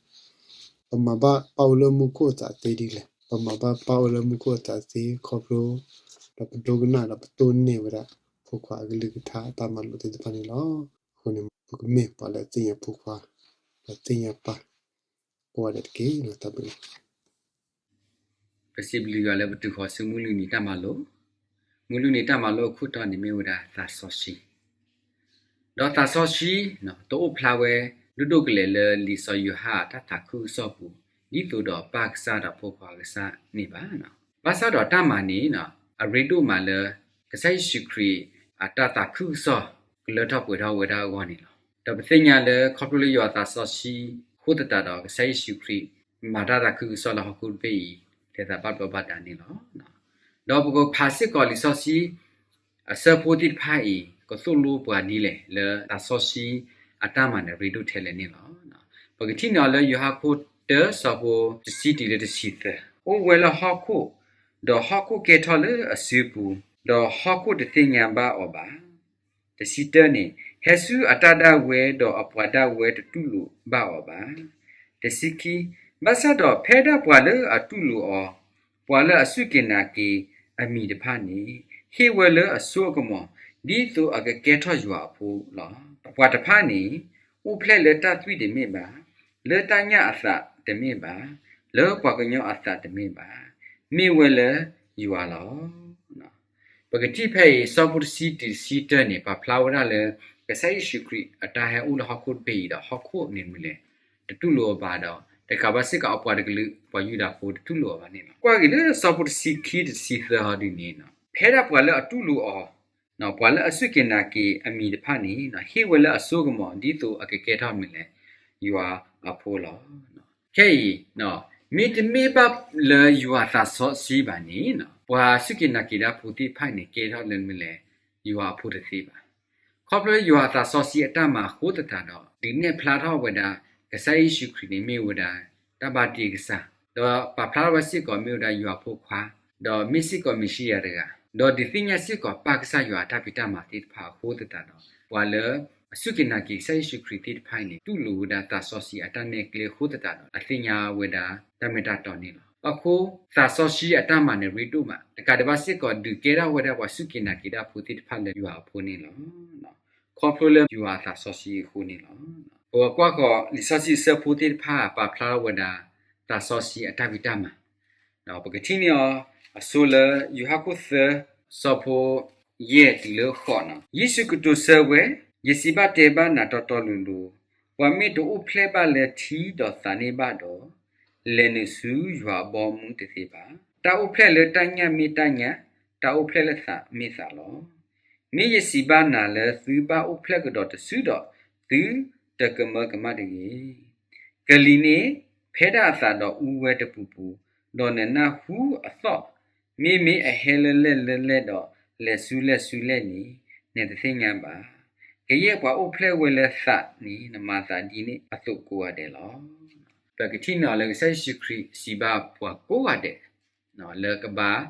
ပမၤဘၣ်ပၢ်အိၣ်လၢမူခိၣ်အသးသ့ဒ်လဲၣ်. ပမၤဘၣ်ပၢ်အိၣ်လၢမူခိၣ်အသးသ့ခီဖျိ ဒီးပဒိကနၣ်ဒီးပတိၢ်န့ၢ်ဝဲဒၣ် ဖိခွါအကလုၢ်ကထါအတၢ်မၤလိာ်သ့ၣ်တဖၣ်န့ၣ်လီၤ. အဃိန့ၣ် ပကမ့ၢ်ပှၤလၢသ့ၣ်ညါဖိခွါ, ဒီးသ့ၣ်ညါပၢ် ကိးဂၤဒဲးတက့ၢ်. တၢ်ဘျုးလီၤ. ပစံးဘျုးယွၤလၢပတုၤဃီၤဆူမုၢ်လွံၢ်နံၤတၢ်မၤလိ, မုၢ်လွံၢ်နံၤတၢ်မၤလိအခိၣ်တီန့ၣ်မ့ၢ်ဝဲဒၣ်သးစီဆှံ, ဒီးသးစီဆှံ တအိၣ်ဖျါဝဲ ဒိၣ်ဒိၣ်ကလဲာ်လၢလံာ်စီၤယိၤဟၣ်အတၢ်သးခုကစီၣ်ပူၤ ဒ်သိးဒီးပၢ်ကစၢ်ဒီးဖိခွါကစၢ်န့ၣ်ဘၣ်. ဘၣ်ဆၣ်ဒီးတၢ်မၤန့ၣ် အရ့ဒိၣ်မးလၢ ကစၢ်ယ့ၣ်ၡူးခရံာ်အတၢ်သးခုကစီၣ် ကလၢထီၣ်ပှဲၤထီၣ်ဝဲဒၣ်အဂီၢ်န့ၣ်လီၤ. ဒီးပသ့ၣ်ညါလၢခီဖျိလၢယွၤအသးစီဆှံအဃိသတးဒီး ကစၢ်ယ့ၣ်ၡူးခရံာ် မၤတၢ်သးခုကစီၣ်လၢဟီၣ်ခိၣ်တဘ့ၣ်အံၤ ထဲသးဘၣ်ဘျီးဘၣ်ဒါန့ၣ်လီၤ. ဒီးပကဖးစ့ၢ်ကီးလံာ်စီဆှံ အဆၢဖိသ့ၣ်တဖၣ်အံၤ ကသိၣ်လိပှၤဒ်လဲၣ် လၢသးစီဆှံအတၢ်မၤန့ၣ် ရ့ဒိၣ်ထဲလဲၣ်န့ၣ်လီၤ. ပကထံၣ်န့ၢ်အီၤလၢယိၤဟၣ်ခိၣ်တၢ ဆၢဖိတဆံတုၤလၢတဆံသၢ, အိၣ်ဝဲလၢဟီၣ်ခိၣ်, ဒီးဟီၣ်ခိၣ်ကဲထီၣ်လၢအစုပူၤ, ဒီးဟီၣ်ခိၣ်တသ့ၣ်ညါဘၣ်အီၤဘၣ်. တဆံတၢန့ၣ်, ဟဲဆူအတၢ်ဒၣ်ဝဲ, ဒီးအပှၤဒၣ်ဝဲတတူၢ်လိာ်ဘၣ်အီၤဘၣ်. တဆံခံ, ဘၣ်ဆၣ်ဒီးဖဲဒၣ်ပှၤလၢအတူၢ်လိာ်အီၤ, ပှၤလၢအစူၢ်က့ၤနာ်က့ၤအမံၤတဖၣ်န့ၣ်, ဟ့ၣ်ဝဲလၢအစိအကမီၤ ဒ်သိးအကကဲထီၣ်ယွၤအဖိလီၤ. ပှၤတဖၣ်န့ၣ် အိၣ်ဖျဲၣ်လၢတၢ်သွံၣ်တမ့ၢ်ဘၣ်, လၢတၢ်ညၣ်အသးတမ့ၢ်ဘၣ်, လၢပှၤကညီအသးတမ့ၢ်ဘၣ်, မ့ၢ်ဝဲလၢယွၤလီၤ. ပကထံၣ်ဖဲအံၤ ဆၢဖိတဆံတုၤတဆံတၢန့ၣ် ပာ်ဖျါဝဲဒၣ်လၢ ကစၢ်ယ့ၣ်ၡူးခရံာ်အတၢ်ဟဲအိၣ်လၢဟီၣ်ခိၣ်တဘ့ၣ်အံၤဒီး ဟီၣ်ခိၣ်န့ၣ်မနုၤလဲၣ် တတူၢ်လိာ်အီၤဘၣ်ဒီး တကးဘၣ်စ့ၢ်ကီးအပှၤတကလုာ် ပှၤယူဒၤဖိတတူၢ်လိာ်အီၤဘၣ်န့ၣ်လီၤ. ကွၢ်က့ၤလၢဆၢဖိတဆံခံတုၤတဆံသၢဟီဒ်န့ၣ်, ဖဲဒၣ်ပှၤလၢအတူၢ်လိာ်အီၤ, ပှၤလၢအစူၢ်က့ၤနာ်က့ၤအမံၤတဖၣ်န့ၣ် ဟ့ၣ်ဝဲလၢအစိကမီၤ ဒ်သိးအကကဲထီၣ်မနုၤလဲၣ် ယွၤအဖိလီၤ. ခဲအံၤ မ့တမ့ၢ်ဘၣ်လၢယွၤသးစီဆှံဘၣ်န့ၣ် ပှၤစူၢ်က့ၤနာ်က့ၤတၢ်ဖိသ့ၣ်တဖၣ်န့ၣ် ကဲထီၣ်လၢမနုၤလဲၣ် ယွၤအဖိတသ့ဘၣ်. ခီဖျိယွၤသးစီဆှံအတၢ်မၤအဃိသတးဒီး ဒုးနဲၣ်ဖျါထီၣ်ဝဲဒၣ် ကစၢ်ယ့ၣ်ၡူးခရံာ်န့ၣ်မ့ၢ်ဝဲဒၣ် တၢ်ဘၣ်တ့ကစၢ်, ဒီးပာ်ဖျါထီၣ်ဝဲစ့ၢ်ကီးမ့ၢ်ဝဲဒၣ်ယွၤအဖိခွါ, ဒီးမ့ၢ်စ့ၢ်ကီးမ့ၣ်ၡံအၤတဂၤ, ဒီးဒုးသ့ၣ်ညါစ့ၢ်ကီးပၢ်ကစၢ်ယွၤအတၢ်ဖံးတၢ်မၤသ့ၣ်တဖၣ်အဃိသတးဒီး ပှၤလၢအစူၢ်က့ၤနာ်က့ၤကစၢ်ယ့ၣ်ၡူးခရံာ်သ့ၣ်တဖၣ်အံၤန့ၣ် တူၢ်လိာ်ဝဲဒၣ်သးစီဆှံအတၢ်နဲၣ်ကျဲအဃိသတးဒီး အသ့ၣ်ညါဝဲဒၣ်တၢ်မ့ၢ်တၢ်တီန့ၣ်လီၤ. အဃိ သးစီဆှံအတၢ်မၤန့ၣ်ရ့ဒိၣ်မး တကးဒံးဘၣ်စ့ၢ်ကီး ဒုးကဲထီၣ်ဝဲဒၣ်ပှၤစူၢ်က့ၤနာ်က့ၤတၢ်ဖိသ့ၣ်တဖၣ်လၢယွၤအဖိန့ၣ်လီၤ. ခီဖျိလၢယွၤအသးစီဆှံအဃိန့ၣ်လီၤ. ပကွၢ်ဃီၤလံာ်စီဆှံအဆၢဖိသ့ၣ်တဖၣ် ပာ်ဖျါထီၣ်ဝဲဒၣ် သးစီဆှံအတၢ်ဖံးတၢ်မၤ ပကထံၣ်န့ၢ်အီၤ အဆိလၢ ယိၤဟၣ်ခိၣ်သၢ ဆၢဖိ ယဲၢ်တုၤလၢဃိးန့ၣ်, ယ့ၣ်ၡူးကတိၤဆၢဝဲ, ယစံးဘၣ်တဲဘၣ်နၤတီတီလိၤလိၤ, ပှၤမ့ၢ်တအိၣ်ဖျဲၣ်ဘၣ်လၢထံဒီးသးန့ၣ်ဘၣ်ဒီး, လဲၤနုာ်ဆူယွၤအဘီအမုၢ်တသ့ဘၣ်. တၢ်အိၣ်ဖျဲၣ်လၢတၢ်ညၣ်မ့ၢ်တၢ်ညၣ်, တၢ်အိၣ်ဖျဲၣ်လၢသးမ့ၢ်သးလီၤ. မ့ၢ်ယစံးဘၣ်နၤလၢသုဘၣ်အိၣ်ဖျဲၣ်ကဒီးတစုဒီး, သုတကမၢကမၣ်တဂ့ၤ. ကလံၤန့ၣ်ဖဲဒၣ်အသးဒီးအူဝဲတပူၤပူၤ, ဒီးနနၢ်ဟူအသီၣ်, မ့မ့ၢ်အဟဲလၢလဲၣ်လၢလဲၣ်ဒီးလဲၤဆူလဲၣ်ဆူလဲၣ်န့ၣ်, နတသ့ၣ်ညါဘၣ်. ကယဲၢ်ပှၤအိၣ်ဖျဲၣ်ဝဲလၢသးန့ၣ် နမၤသးဒ်န့ၣ်အသိးကိးဂၤဒဲးလီၤ. ပကထံၣ်န့ၢ်အီၤလၢကစၢ်ယ့ၣ်ၡူးခရံာ်စံးဘၣ်ပှၤကိးဂၤဒဲး လၢကဘၣ်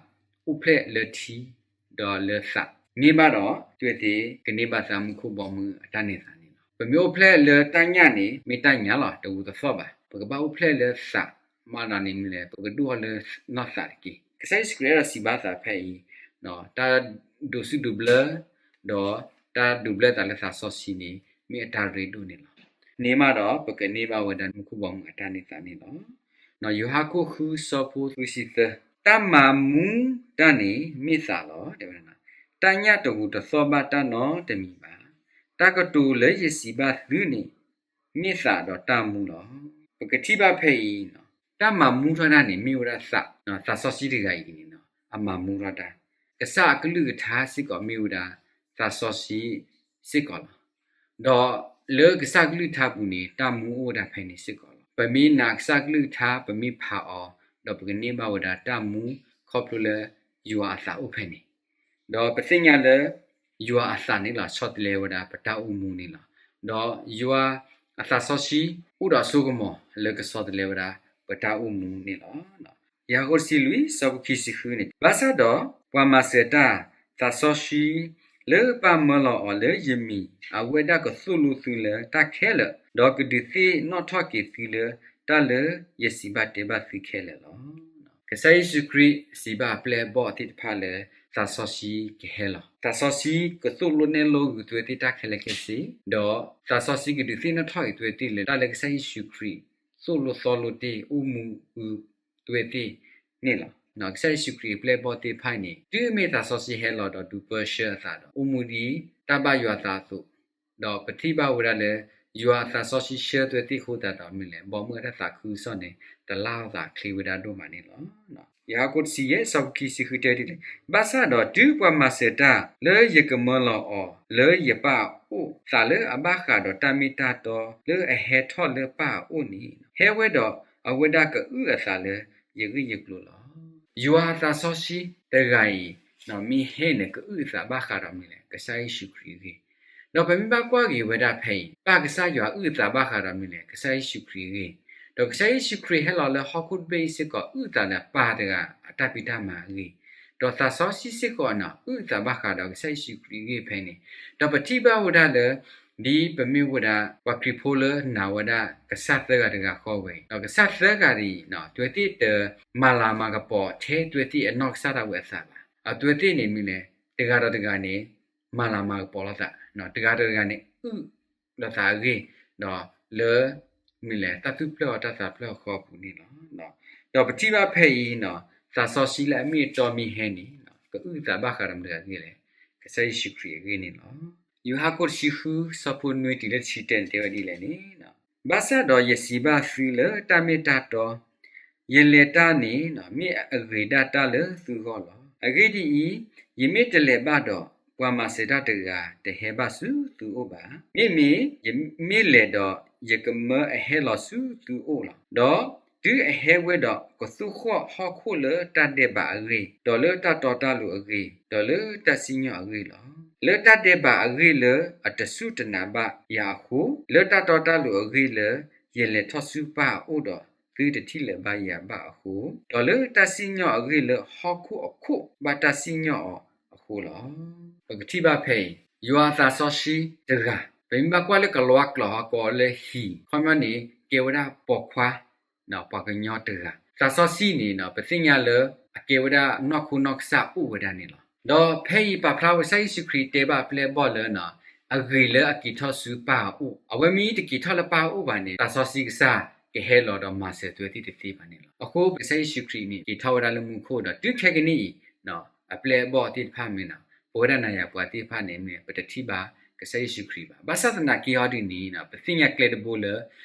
အိၣ်ဖျဲၣ်လၢထံဒီးလၢသး, မ့ၢ်ဘၣ်ဒီး တုၤသ့ၣ်ကန့ၢ်ဘၣ်သးမူခိၣ်ဘီမုၢ်အတၢ်နဲၣ်သးန့ၣ်လီၤ. ပမ့ၢ်အိၣ်ဖျဲၣ်လၢတၢ်ညၣ်န့ၣ် မ့ၢ်တၢ်ညၣ်လီၤ တဝူၤတသီၣ်ဘၣ်. ပကဘၣ်အိၣ်ဖျဲၣ်လၢသး မ့ၢ်ဒီးန့ၣ်မနုၤလဲၣ် ပကဒိၣ်ထီၣ်လၢနီၢ်သးတက့ၢ်. ကစၢ်ယ့ၣ်ၡူးခရံာ်အဲၣ်ဒိးစံးဘၣ်သးဖဲအံၤ တၢ်ဒိးစူၣ်ဒိးဘျၢ ဒီးတၢ်ဒိးဘျၢသးလၢသးစီဆှံန့ၣ် မ့ၢ်အတၢ်ရ့ဒိၣ်န့ၣ်လီၤ. န့ၢ်မးဒီး ပကန့ၢ်ဘၣ်ဝဲဒၣ်မူခိၣ်ဘီမုၢ်အတၢ်န့ၢ်သါန့ၣ်လီၤ. ယိၤဟၣ်ခိၣ်ဃုဆၢဖိဃုဆံသၢ, တၢ်မၤမူတၢ်န့ၣ်မ့ၢ်သးလီၤ. တဲဝဲဒၣ်, တၢ်ညၣ်တဂူၤတသီၣ်ဘၣ်တၢ်နီတမံၤဘၣ်. တၢ်ကတိၤလၢယစံးဘၣ်သုန့ၣ် မ့ၢ်သးဒီးတၢ်မူလီၤ. ပကထံၣ်ဘၣ်ဖဲအံၤ, တၢ်မၤမူထီၣ်တၢ်န့ၣ် မ့ၢ်ဝဲဒၣ်သး, သးစီဆှံတဂၤအံၤန့ၣ် အမၤမူထီၣ်တၢ်, ကစၢ်အကလုၢ်ကထါစ့ၢ်ကီးမ့ၢ်ဝဲဒၣ်သးစီဆှံစ့ၢ်ကီးလီၤ. ဒီးလၢကစၢ်ကလုၢ်ကထါပူၤန့ၣ် တၢ်မူအိၣ်ဝဲဒၣ်ဖဲန့ၣ်စ့ၢ်ကီးလီၤ. ပမ့ၢ်နာ်ကစၢ်ကလုၢ်ကထါ ပမ့ၢ်ဖးအီၤ, ဒီးပကန့ၢ်ဘၣ်ဝဲဒၣ်တၢ်မူခီဖျိလၢယွၤအသးအိၣ်ဖဲန့ၣ် ဒီးပသ့ၣ်ညါလၢ ယွၤအသးန့ၣ်လီၤ ဆီတလဲဝဲဒၣ်ပတၢ်အိၣ်မူန့ၣ်လီၤ. ဒီးယွၤအသးစီဆှံအိၣ်ဒီးအစိကမီၤလၢကဆီတလဲဝဲဒၣ်ပတၢ်အိၣ်မူန့ၣ်လီၤ. ယိၤဟၣ်ခိၣ်တဆံလွံၢ် ဆၢဖိခံဆံဃုန့ၣ်, ဘၣ်ဆၣ်ဒီးပှၤမၤစၢၤတၢ် သးစီဆှံလၢပၢ်မၢလီၤအီၤလၢယမံၤ အဝဲဒၣ်ကသိၣ်လိသုလၢတၢ်ခဲလၢာ်, ဒီးကဒုးသ့ၣ်နီၣ်ထီၣ်က့ၤသုလၢတၢ်လၢယစံးဘၣ်တဲဘၣ်သုခဲလၢာ်လီၤ. ကစၢ်ယ့ၣ်ၡူးခရံာ်စံးဘၣ်အပျဲၢ်အဘီၣ်သ့ၣ်တဖၣ်လၢ သးစီဆှံကဟဲလီၤ. သးစီဆှံကသိၣ်လိနဲၣ်လိဂုၤသုဝဲသ့ၣ်တၢ်ခဲလၢာ်ခဲဆ့, ဒီးသးစီဆှံကဒုးသ့ၣ်နီၣ်ထီၣ်က့ၤသုဝဲသ့ၣ်လၢတၢ်လၢကစၢ်ယ့ၣ်ၡူးခရံာ်သိၣ်လိသီလိတ့ၢ် အိၣ်မူအုးသုဝဲသ့ၣ်န့ၣ်လီၤ. ကစၢ်ယ့ၣ်ၡူးခရံာ်အပျဲၢ်အဘီၣ်သ့ၣ်တဖၣ်န့ၣ် တုၤမ့ၢ်သးစီဆှံဟဲလီၤဒီးဒုးပၢဆှၢအသးဒီး အိၣ်မူဒ်တၢ်ဘၣ်ယွၤအသးအသိး, ဒီးပထံၣ်ဘၣ်ဝဲဒၣ်လၢ ယွၤအသးစီဆှံဆှၢသုဝဲသ့ၣ်အဃိသတးဒီးမနုၤလဲၣ်, ဘီမုၢ်အတၢ်သးခုကစီၣ်န့ၣ် တလၢ်အသးချ့ဝဲဒၣ်ဒိၣ်မးန့ၣ်လီၤ. ယိၤဟၣ်ခိၣ်တဆံယဲၢ် ဆၢဖိခံဆံဃုတဲဒ်လဲၣ်, ဘၣ်ဆၣ်ဒီးတုၤပှၤမၤစၢၤတၢ်လၢယကမၢလီၤအီၤလၢယပၢ်အအိၣ်, သးလၢအဘၣ်ဃးဒီးတၢ်မ့ၢ်တၢ်တီလၢအဟဲထီၣ်လၢပၢ်အအိၣ်န့ၣ် ဟဲဝဲဒီးအဝဲဒၣ်ကအုၣ်အသးလၢယဂ့ၢ်ယကျိၤလီၤ. ယွၤအသးစီဆှံတဂၤအံၤ မ့ၢ်ဟဲန့ၣ် ကအုၣ်အသးဘၣ်ဃးဒီးမနုၤလဲၣ်, ကစၢ်ယ့ၣ်ၡူးခရံာ်အဂ့ၢ်, ဒီးပမ့ၢ်ဘၣ်ကွၢ်က့ၤဝဲဒၣ်ဖဲအံၤ ပၢ်ကစၢ်ယွၤအုၣ်အသးဘၣ်ဃးဒီးမနုၤလဲၣ်, ကစၢ်ယ့ၣ်ၡူးခရံာ်အဂ့ၢ်, ဒီးကစၢ်ယ့ၣ်ၡူးခရံာ်ဟဲလီၤလၢဟီၣ်ခိၣ်တဘ့ၣ်အံၤစ့ၢ်ကီး အုၣ်အသးလၢပၢ်တဂၤအတၢ်ဖံးတၢ်မၤအဂ့ၢ်, ဒီးသးစီဆှံစ့ၢ်ကီးန့ၣ် အုၣ်အသးဘၣ်ဃးဒီးကစၢ်ယ့ၣ်ၡူးခရံာ်အဂ့ၢ်ဖဲန့ၣ်, ဒီးပထံၣ်ဘၣ်ဝဲဒၣ်လၢ ဒ်ပမ့ၢ်ဝဲဒၣ်ပှၤခရံာ်ဖိလၢနာ်ဝဲဒၣ်ကစၢ်သၢဂၤတဂၤဃီဝဲအံၤ, ဒီးကစၢ်သၢဂၤအံၤ သုဝဲသ့ၣ်တမၤလၤမၤကပီၤထဲသုဝဲသ့ၣ်အနီၢ်ကစၢ်ဒၣ်ဝဲအသးဘၣ်. အသုဝဲသ့ၣ်န့ၣ်မနုၤလဲၣ်, တဂၤဒီးတဂၤန့ၣ် မၤလၤမၤကပီၤလိာ်သး, တဂၤဒီးတဂၤန့ၣ် အုၣ်ဒီးသးအဂ့ၢ်, ဒီးလၢ မနုၤလဲၣ်, တၢ်သူၣ်ဖျၢၣ်အီၤတၢ်သးဖျၢၣ်အီၤဃီအပူၤန့ၣ်လီၤ. ဒီးပထံၣ်ဘၣ်ဖဲအံၤန့ၣ် သးစီဆှံလၢအမ့ၢ်အတီမ့ၢ်ဟဲန့ၣ် ကအုၣ်အသးဘၣ်ဃးဒီးမတၤတဂၤအဂ့ၢ်လဲၣ်, ကစၢ်ယ့ၣ်ၡူးခရံာ်အဂ့ၢ်န့ၣ်လီၤ. ယိၤဟၣ်ခိၣ်တဆံဃု ဆၢဖိနွံတုၤလၢတဆံတၢန့ၣ် တဲဝဲဒ်လဲၣ်န့ၣ်, ဘၣ်ဆၣ်ဒီးယစံးဘၣ်သုလၢတၢ်မ့ၢ်တၢ်တီ, ယလဲၤတၢ်န့ၣ် မ့ၢ်အဂ့ၤဒၣ်တၢ်လၢသုဂီၢ်လီၤ. အဂ့ၢ်ဒ်အံၤ, ယမ့ၢ်တလဲၤဘၣ်ဒီး ပှၤမၤစၢၤတၢ်တဂၤတဟဲဘၣ်ဆူသုအိၣ်ဘၣ်. မ့မ့ၢ် ယမ့ၢ်လဲၤဒီး ယကမၢအဟဲလီၤဆူသုအိၣ်လီၤ. ဒီးတုၤအဟဲဝဲဒီး ကသူၣ်ဃီၣ်ဟီၣ်ခိၣ်လၢတၢ်ဒဲးဘးအဂ့ၢ်, ဒီးလၢတၢ်တီတၢ်လိၤအဂ့ၢ်, ဒီးလၢတၢ်စံၣ်ညီၣ်အဂ့ၢ်လီၤ. လၢတၢ်ဒဲးဘးအဂ့ၢ်လၢအတစူၢ်တနာ်ဘၣ်ယၤအဃိ, လၢတၢ်တီတၢ်လိၤအဂ့ၢ်လၢ ယလဲၤထီၣ်ဆူပၢ်အအိၣ်ဒီးသုတထံၣ်လၢၤဘၣ်ယၤဘၣ်အဃိ, ဒီးလၢတၢ်စံၣ်ညီၣ်အဂ့ၢ်လၢဟီၣ်ခိၣ်အခိၣ်ဘၣ်တၢ်စံၣ်ညီၣ်အီၤအဃိလီၤ. ပကထံၣ်ဘၣ်ဖဲအံၤ ယွၤအသးစီဆှံတဂၤ, ပမ့ၢ်ဘၣ်ကွၢ်လၢကလံးကျိာ် ဟီၣ်ကဝီၤလၢဟံၣ် ခီပညီန့ၣ် ကဲဝဲဒၣ်ပိာ်ခွါ ပှၤကညီတဂၤ, သးစီဆှံန့ၣ် ပသ့ၣ်ညါလၢအကဲဝဲဒၣ်နီၢ်ခိနီၢ်ကစၢ်အိၣ်ဝဲဒၣ်န့ၣ်လီၤ. ဒီးဖဲအံၤပာ်ဖျါဝဲကစၢ်ယ့ၣ်ၡူးခရံာ်တဲဘၣ်အပျဲၢ်အဘီၣ်လၢ အဂ့ၤလၢအက့ၤထီၣ်ဆူပၢ်အအိၣ်, အဝဲမ့ၢ်တက့ၤထီၣ်လၢပၢ်အအိၣ်ဘၣ်န့ၣ် သးစီဆှံကစၢ်ကဟဲလီၤဒီးမၤစၢၤသုဝဲသ့ၣ်တသ့ဘၣ်န့ၣ်လီၤ. အဃိကစၢ်ယ့ၣ်ၡူးခရံာ်န့ၣ် က့ၤထီၣ်ဝဲဒၣ်လၢမူခိၣ်ဒီး တုၤခဲကနံၣ်အံၤ အပျဲၢ်အဘီၣ်သ့ၣ်တဖၣ်မ့ၢ် ပဝဲဒၣ်နၤယၤပှၤသ့ၣ်တဖၣ်န့ၣ်မ့ၢ် ပတထံၣ်ဘၣ်ကစၢ်ယ့ၣ်ၡူးခရံာ်ဘၣ်. ဘၣ်ဆၣ်သနာ်က့အီၤဒ်န့ၣ် ပသ့ၣ်ညါကျဲတဘိလၢ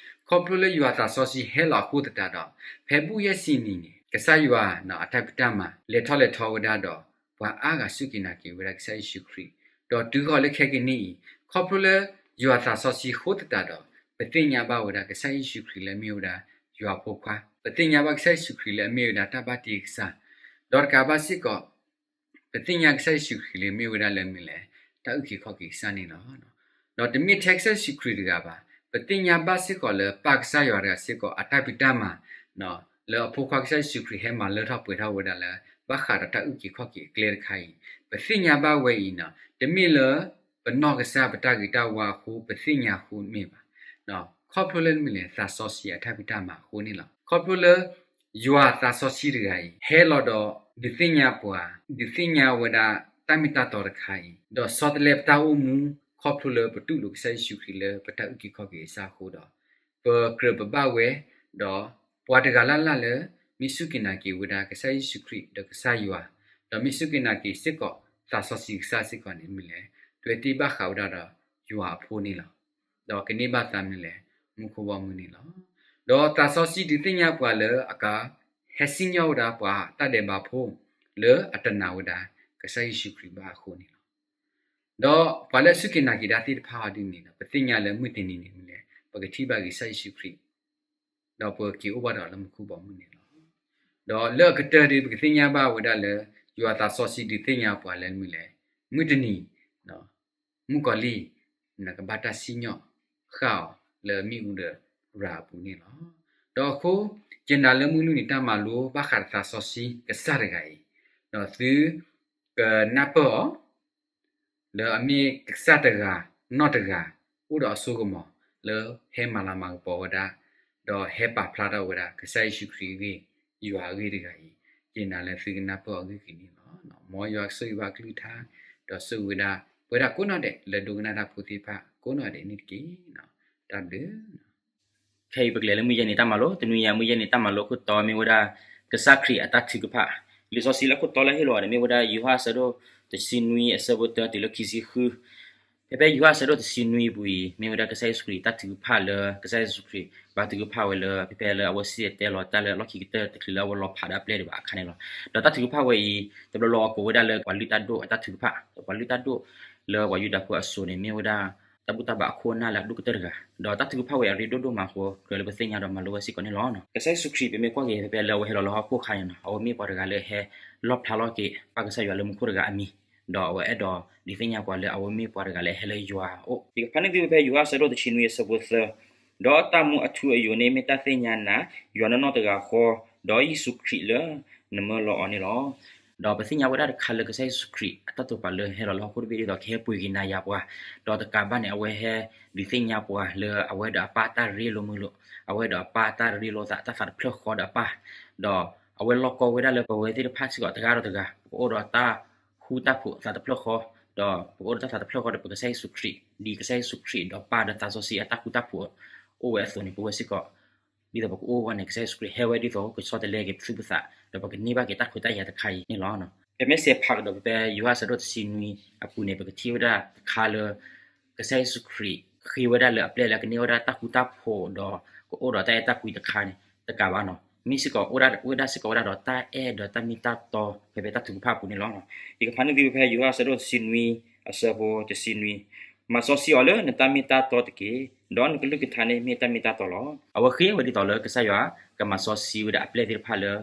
ခီဖျိလၢယွၤသးစီဆှံဟဲလီၤအဃိသတးဒီး ဖဲဘူၣ်ယဲၢ်ဆံနံၤန့ၣ် ကစၢ်ယွၤအတၢ်ဖံးတၢ်မၤ လဲၤထီၣ်လဲၤထီဝဲဒၣ်ဒီး ပှၤအါဂၤစူၢ်က့ၤနာ်က့ၤဝဲဒၣ်ကစၢ်ယ့ၣ်ၡူးခရံာ်, ဒီးတုၤဃီၤလၢခဲကနံၣ်အံၤ ခီဖျိလၢယွၤသးစီဆှံအဃိသတးဒီး ပသ့ၣ်ညါဘၣ်ဝဲဒၣ်ကစၢ်ယ့ၣ်ၡူးခရံာ်လၢအမ့ၢ်ဝဲဒၣ်ယွၤအဖိခွါ, ပသ့ၣ်ညါဘၣ်ကစၢ်ယ့ၣ်ၡူးခရံာ်လၢအမ့ၢ်ဝဲဒၣ်တၢ်ဘၣ်တ့ကစၢ်, ဒီးတကးဘၣ်စ့ၢ်ကီး ပသ့ၣ်ညါကစၢ်ယ့ၣ်ၡူးခရံာ်လၢအမ့ၢ်ဝဲဒၣ်လၢမနုၤလဲၣ်, တၢ်အုၣ်က့ၤခီၣ်က့ၤကစၢ်န့ၣ်လီၤ. ဒီးတမ့ၢ်ထဲကစၢ်ယ့ၣ်ၡူးခရံာ်တဂၤဘၣ်, ပသ့ၣ်ညါဘၣ်စ့ၢ်ကီးလၢပၢ်ကစၢ်ယွၤတဂၤစ့ၢ်ကီး အတၢ်ဖံးတၢ်မၤ လၢအဖိခွါကစၢ်ယ့ၣ်ၡူးခရံာ်ဟဲမၤလၢထီၣ်ပှဲၤထီၣ်ဝဲဒၣ်လၢ ဘၣ်ဃးဒီးတၢ်အုၣ်က့ၤခီၣ်က့ၤအကျဲတခါအံၤ, ပသ့ၣ်ညါဘၣ်ဝဲအံၤန့ၣ် တမ့ၢ်လၢ ပနီၢ်ကစၢ်ပတၢ်ဂ့ၤတၢ်ဝါအဃိ ပသ့ၣ်ညါအဃိမ့ၢ်ဘၣ်, ခီဖျိလၢမနုၤလဲၣ် သးစီဆှံအတၢ်ဖံးတၢ်မၤအဃိန့ၣ်လီၤ. ခီဖျိလၢ ယွၤသးစီဆှံတဂၤအံၤ ဟဲလီၤဒီး ဒုးသ့ၣ်ညါပှၤ, ဒုးသ့ၣ်ညါဝဲဒၣ်တၢ်မ့ၢ်တၢ်တီတခါအံၤ, ဒီးဆီတလဲပတၢ်အိၣ်မူ ခီဖျိလၢပတူၢ်လိာ်ကစၢ်ယ့ၣ်ၡူးခရံာ်လၢပတၢ်အုၣ်က့ၤခီၣ်က့ၤအဆၢအဃိဒီး ပကြၢးပဘၣ်ဝဲ, ဒီးပှၤတဂၤလၢ်လၢ်လၢ မ့ၢ်စူၢ်က့ၤနာ်က့ၤဝဲဒၣ်ကစၢ်ယ့ၣ်ၡူးခရံာ်ဒီးကစၢ်ယွၤ, ဒီးမ့ၢ်စူၢ်က့ၤနာ်က့ၤစ့ၢ်ကီးသးစီဆှံကစၢ်စ့ၢ်ကီးန့ၣ်မ့ၢ်လဲၣ်, ဒွဲၣ်တ့ၢ်ဘၣ်ဃးဝဲဒၣ်ဒီးယွၤအဖိန့ၣ်လီၤ. ဒီးကန့ၢ်ဘၣ်သးမနုၤလဲၣ်, မူခိၣ်ဘီမုၢ်န့ၣ်လီၤ. ဒီးသးစီဆှံဒုးသ့ၣ်ညါပှၤလၢအက ဟဲစံၣ်ညီၣ်ဝဲဒၣ်ပှၤတၢ်ဒဲးဘးဖိ လၢအတနာ်ဝဲဒၣ် ကစၢ်ယ့ၣ်ၡူးခရံာ်ဘၣ်အဃိန့ၣ်လီၤ. ဒီးပှၤလၢအစူၢ်က့ၤနာ်က့ၤတၢ်သ့ၣ်တဖၣ်အီၤဒ်န့ၣ်ဒီး ပသ့ၣ်ညါလၢမုၢ်တနံၤန့ၣ်မ့ၢ်လဲၣ် ပကထံၣ်ဘၣ်က့ၤကစၢ်ယ့ၣ်ၡူးခရံာ်, ဒီးပကက့ၤအိၣ်ဘၣ်ဒီးလၢမူခိၣ်ဘီမုၢ်န့ၣ်လီၤ. ဒီးလၢအကတၢၢ်ဒီး ပကသ့ၣ်ညါဘၣ်ဝဲဒၣ်လၢ ယွၤသးစီဆှံဒုးသ့ၣ်ညါပှၤလၢမနုၤလဲၣ်, မုၢ်တနံၤ မုၣ်ကီၤလံၢ် ကဘၣ်တၢ်စံၣ်ညီၣ်ဃာ်အီၤလၢအမ့ၣ်အူဒီးရၤအပူၤန့ၣ်လီၤ. ဒီးအဃိ ယနာ်လၢမုၢ်လွံၢ်နံၤတၢ်မၤလိဘၣ်ဃးဒီးသးစီဆှံကစၢ်တဂၤအံၤ, ဒီးသုကနၢ်ပၢၢ်အီၤ လၢအမ့ၢ်ကစၢ်တဂၤ နီၢ်တဂၤ အိၣ်ဒီးအစိကမီၤ လၢဟဲမၤလၤမၤကပီၤဝဲဒၣ် ဒီးဟဲပာ်ဖျါထီၣ်ဝဲဒၣ် ကစၢ်ယ့ၣ်ၡူးခရံာ်အဂ့ၢ် ယွၤအဂ့ၢ်တဂၤအံၤ, ယနာ်လၢသုကနၢ်ပၢၢ်အီၤဂ့ၢ်က့ၤန့ၣ်လီၤ. မ်ယွၤကဆိၣ်ဂ့ၤဘၣ်အကလုၢ်ကထါ ဒီးဆိၣ်ဂ့ၤဝဲဒၣ် ပဝဲဒၣ်ကိးနီၢ်ဒဲး လၢဒိကနၣ်တၢ်ဖိသ့ၣ်တဖၣ်ကိးနီၢ်ဒဲးန့ၣ်တက့ၢ်. တၢ်ဘျုး ခဲအံၤပကလဲၤလၢမုၢ်ယဲၢ်နံၤတၢ်မၤလိ, တနွံအံၤမုၢ်ယဲၢ်နံၤတၢ်မၤလိခိၣ်တီမ့ၢ်ဝဲဒၣ် ကစၢ်ခရံာ်အတၢ်ထုကဖၣ်. လံာ်စီဆှံလၢခိၣ်တီလၢဟ့ၣ်လီၤန့ၣ် မ့ၢ်ဝဲဒၣ်ယိၤဟၣ်အဆၢဒိၣ်တဆံနွံအဆၢဖိတၢတုၤလၢခံဆံဃု. ဖဲဖဲယိၤဟၣ်အဆၢဒိၣ်တဆံနွံအပူၤအံၤ မ့ၢ်ဝဲဒၣ်ကစၢ်ယ့ၣ်ၡူးခရံာ်တၢ်ထုကဖၣ်လၢ ကစၢ်ယ့ၣ်ၡူးခရံာ်ဘၣ်ထုကဖၣ်ဝဲလၢ ဖဲဖဲလၢအဝဲစံၣ်တဲၤတဲလီၤတၢ်လၢအလီၢ်ခံကတၢၢ်တချုးလၢအဝဲလီၤဖးဒီးအပျဲၢ်ဒံးဘၣ်အခါန့ၣ်လီၤ. ဒီးတၢ်ထုကဖၣ်ဝဲအံၤ တဘျီလၢအကိးဝဲဒၣ်လၢပှၤလုၢ်တၢ်ဒိၣ်အတၢ်ထုကဖၣ်, ဒီးပှၤလုၢ်တၢ်ဒိၣ်လၢပှၤယူဒၤဖိအစိၤန့ၣ် မ့ၢ်ဝဲဒၣ် တၢ်ဘူၣ်တၢ်ဘါအခိၣ်အနၢ်လၢအဒိၣ်ကတၢၢ်တဂၤ, ဒီးတၢ်ထုကဖၣ်ဝဲအရ့ဒိၣ်ဒိၣ်မးအဃိ ကြၢးလၢပသ့ၣ်ညါဒီးမၤလိဝဲစ့ၢ်ကီးန့ၣ်လီၤ. ကစၢ်ယ့ၣ်ၡူးခရံာ် ပမ့ၢ်ကွၢ်က့ၤဖဲဖဲလၢအဝဲဟဲလီၤလၢဟီၣ်ခိၣ်အခါန့ၣ်လီၤ, အဝဲမ့ၢ်ပှၤတဂၤလၢဟဲလီၣ်ဖျါလီၤက့ၤ ပၢ်ကစၢ်ယွၤလၢမူခိၣ်တဂၤအမံၤ, ဒီးအဝဲအဲၣ်ဒိးဒုးသ့ၣ်ညါပှၤလၢအဝဲမ့ၢ်ပှၤတဂၤလၢဟဲလၢယွၤအအိၣ်. ယကဖးန့ၢ်သုဖဲဖဲယိၤဟၣ်အဆၢဒိၣ်တဆံနွံအဆၢဖိသၢ, ဒီးတၢ်မူအထူအယိာ်န့ၣ် မ့ၢ်တၢ်သ့ၣ်ညါနၤ, ယွၤနီၢ်နီၢ်တဂၤဃီ, ဒီးယ့ၣ်ၡူးခရံာ်လၢနမၢလီၤအီၤန့ၣ်လီၤ. ဒီးပသ့ၣ်ညါဝဲဒၣ်တခါလၢကစၢ်ယ့ၣ်ၡူးခရံာ်အတၢ်တိာ်ပာ်လၢဟဲလီၤလၢဟီၣ်ခိၣ်တဘ့ၣ်ဒ်သိးကဟဲပှ့ၤက့ၤနၤယၤပှၤ, ဒီးတကးဘၣ်န့ၣ် အဝဲဟဲဒုးသ့ၣ်ညါပှၤလၢအဝဲဒီးအပၢ်တၢ်ရ့လိာ်မုာ်လိာ်, အဝဲဒီးအပၢ်တၢ်ရ့လိာ်သး တၢ်သးတဖျၢၣ်ဃီဒီးအပၢ်, ဒီးအဝဲလီၢ်ကီဝဲဒၣ်လၢပဝဲသ့ၣ်တဖၣ်စ့ၢ်ကီးတဂၤဒီးတဂၤ ပကအိၣ်ဒီးတၢ်ဃူတၢ်ဖိးသးတဖျၢၣ်ဃီ, ဒီးပကအိၣ်ဒီးတၢ်သးတဖျၢၣ်ဃီဒီးပကစၢ်ယ့ၣ်ၡူးခရံာ်, ဒ်ကစၢ်ယ့ၣ်ၡူးခရံာ်ဒီးပၢ်ဒီးသးစီဆှံအတၢ်ဃူတၢ်ဖိးအိၣ်ဝဲအသိးန့ၣ် ပဝဲစ့ၢ်ကီး ဒ်သိးပကအိၣ်ဝဲန့ၣ် ကစၢ်ယ့ၣ်ၡူးခရံာ်ဟဲဝဲဒ်သိးကဆီတလဲက့ၤပသူၣ်ပသး ဒီးပကန့ၢ်ဘၣ်က့ၤတၢ်ခွဲးတၢ်ယာ်တခါအံၤန့ၣ်လီၤ. ပမ့ၢ်စဲးဖးကဒီးဖဲဖဲယိၤဟၣ်အဆၢဒိၣ်တဆံနွံအပူၤန့ၣ် ပကထံၣ်ဝဲဒၣ်တခါလၢ ကစၢ်ယ့ၣ်ၡူးခရံာ်ဃ့ဝဲဒၣ်လၢအပျဲၢ်လၢအကန့ၢ်ဝဲဒၣ်တၢ်ဃူတၢ်ဖိးဒီး ကအိၣ်ဒီးတၢ်အဲၣ်တၢ်ကွံတခါန့ၣ် တကးဘၣ်နီၤ မ့ၢ်စ့ၢ်ကီးအိၣ်ဒၣ်ဝဲဒၣ်စ့ၢ်ကီးဝဲဒၣ်ဒီးတၢ်အဲၣ်ဒီးတၢ်မ့ၢ်တၢ်တီ ဖဲဖဲတၢ်ထုကဖၣ်အပူၤန့ၣ်လီၤ. ယကဖးန့ၢ်သုဖဲယိၤဟၣ်အဆၢဒိၣ်တဆံနွံ အဆၢဖိတဆံနွံ, မၤစီဆှံအီၤလၢနတၢ်မ့ၢ်တၢ်တီတက့ၢ်, ဒီးနကလုၢ်ကထါန့ၣ်မ့ၢ်တၢ်မ့ၢ်တၢ်တီလီၤ. အဝဲဃ့ဝဲဒ်သိးလၢကစၢ်ယွၤကမၤစီဆှံဝဲဒၣ်အပျဲၢ်သ့ၣ်တဖၣ်လၢ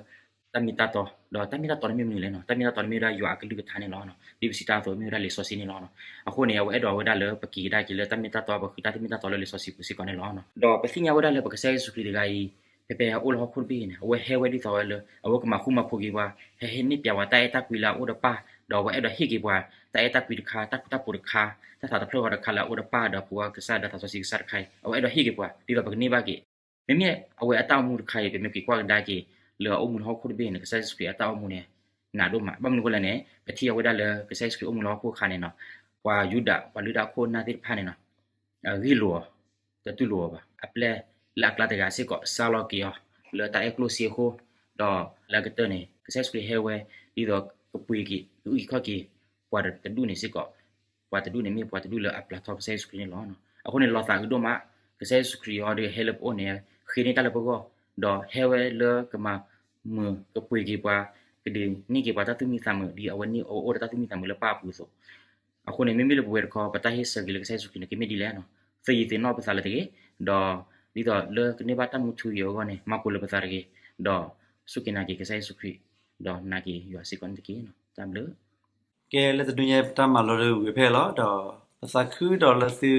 တၢ်မ့ၢ်တၢ်တီ, ဒီးတၢ်မ့ၢ်တၢ်တီန့ၣ်မ့ၢ်မနုၤလဲၣ်နီၤ, တၢ်မ့ၢ်တၢ်တီန့ၣ်မ့ၢ်ဝဲဒၣ်ယွၤအကလုၢ်ကထါန့ၣ်လီၤ. ဒ်ပစံးတၢ်အသိးမ့ၢ်ဝဲဒၣ်လံာ်စီဆှံန့ၣ်လီၤ. အဃိန့ၣ် အဝဲအဲၣ်ဒိးဝဲဒၣ်လၢပက့ၤကဒါက့ၤလၢတၢ်မ့ၢ်တၢ်တီ ပဃုတၢ်မ့ၢ်တၢ်တီလၢလံာ်စီဆှံပူၤစ့ၢ်ကီးန့ၣ်လီၤ. ဒီးပသ့ၣ်ညါဝဲဒၣ်လၢပကစၢ်ယ့ၣ်ၡူးခရံာ်တဂၤအံၤ ဖဲဖဲအအိၣ်လၢဟီၣ်ခိၣ်တဘ့ၣ်အံၤန့ၣ် အဝဲဟဲဝဲဒ်သိးဝဲလၢ အဝဲကမၤဃူမၤဖိးက့ၤပှၤ, ဟဲဟ့ၣ်န့ၢ်ပျဲဝဲတၢ်အဲၣ်တၢ်ကွံလၢအအိၣ်ဒီးပၢ်, ဒီးအဝဲအဲၣ်ဒိးဟ့ၣ်က့ၤပှၤ တၢ်အဲၣ်တၢ်ကွံတခါ, တၢ်ဃူတၢ်ဖိးတခါ, တၢ်သးတဖျၢၣ်ဃီတခါလၢအအိၣ်ဒီးပၢ်ဒီးပဝဲကစၢ်ဒီးသးစီဆှံကစၢ်တခါအံၤ အဝဲအဲၣ်ဒိးဟ့ၣ်က့ၤပှၤ ဒ်သိးပကန့ၢ်ဘၣ်က့ၤ မ့မ့ၢ်အဝဲအတၢ်အိၣ်မူတခါအံၤ ပမ့ၢ်က့ၤကွၢ်ကဒါက့ၤ လၢအအိၣ်မူလၢဟီၣ်ခိၣ်တဘ့ၣ်န့ၣ် ကစၢ်ယ့ၣ်ၡူးခရံာ်အတၢ်အိၣ်မူန့ၣ် နးဒိၣ်မး. ဘၣ်မနုၤအဃိလဲၣ်န့ၣ် ပထံၣ်အီၤဝဲဒၣ်လၢကစၢ်ယ့ၣ်ၡူးခရံာ်အိၣ်မူလၢဟီၣ်ခိၣ်အခါန့ၣ်နီၤ ပှၤယူဒၤ ပှၤလုၢ်တၢ်အခိၣ်အနၢ်သ့ၣ်တဖၣ်န့ၣ်နီၤ အဂ့ၢ်လိာ်အီၤ တတူၢ်လိာ်အီၤဘၣ်. အပျဲၢ်လၢအကျါတဂၤစ့ၢ်ကီး စါလီၤက့ၤအီၤ လၢတၢ်အဲၣ်ကျိၣ်စ့အဃိ, ဒီးလၢအကတၢၢ်န့ၣ် ကစၢ်ယ့ၣ်ၡူးခရံာ်ဟဲဝဲ ဒ်သိးကပှ့ၤက့ၤ ကအုၣ်က့ၤခီၣ်က့ၤ ပှၤတဒူၣ်န့ၣ်စ့ၢ်ကီး, ပှၤတဒူၣ်န့ၣ်မ့ၢ်ပှၤတဒူၣ်လၢအပျၢ်ထီၣ်ကစၢ်ယ့ၣ်ၡူးခရံာ်န့ၣ်လီၤ. အဃိန့ၣ် လီၤသးအုးဒိၣ်မး, ကစၢ်ယ့ၣ်ၡူးခရံာ်အံၤဒီးဟဲလၢပအိၣ်န့ၣ် ဃ့န့ၢ်တၢ်လၢပဂီၢ်, ဒီးဟဲဝဲလၢကမၤမုာ်ကပှ့ၤက့ၤပှၤ, ကဒုးန့ၢ်က့ၤပှၤတၢ်သူၣ်မံသးမုာ် ဒ်အဝဲန့ၣ်အအိၣ်ဒီးတၢ်သူၣ်မံသးမုာ်လၢပၢ်အပူၤအသိး အဃိန့ၣ် မ့မ့ၢ်လၢပဝဲတခီ ပတၢ်ဟ့ၣ်ဆၢက့ၤလၢကစၢ်ယ့ၣ်ၡူးခရံာ်န့ၣ် ကမ့ၢ်ဒ်လဲၣ်နီၤ, သုးယံၤသ့ၣ်နီၣ်ပသးလၢတဂ့ၤ, ဒီးဒ်သိးလၢကန့ၢ်ဘၣ်တၢ်မူထူယိာ်အဂီၢ်န့ၣ် မၤကိၤလၢပသးတဂ့ၤ, ဒီးစူၢ်က့ၤနာ်က့ၤကစၢ်ယ့ၣ်ၡူးခရံာ်, ဒီးနာ်က့ၤယွၤစ့ၢ်ကီးန့ၣ်တက့ၢ်. တၢ်ဘျုး ကဲ လၢတနွံညါပတၢ်မၤလိတဝံၤဖဲလီၤ, ဒီးပသးခုဒီးလၢသ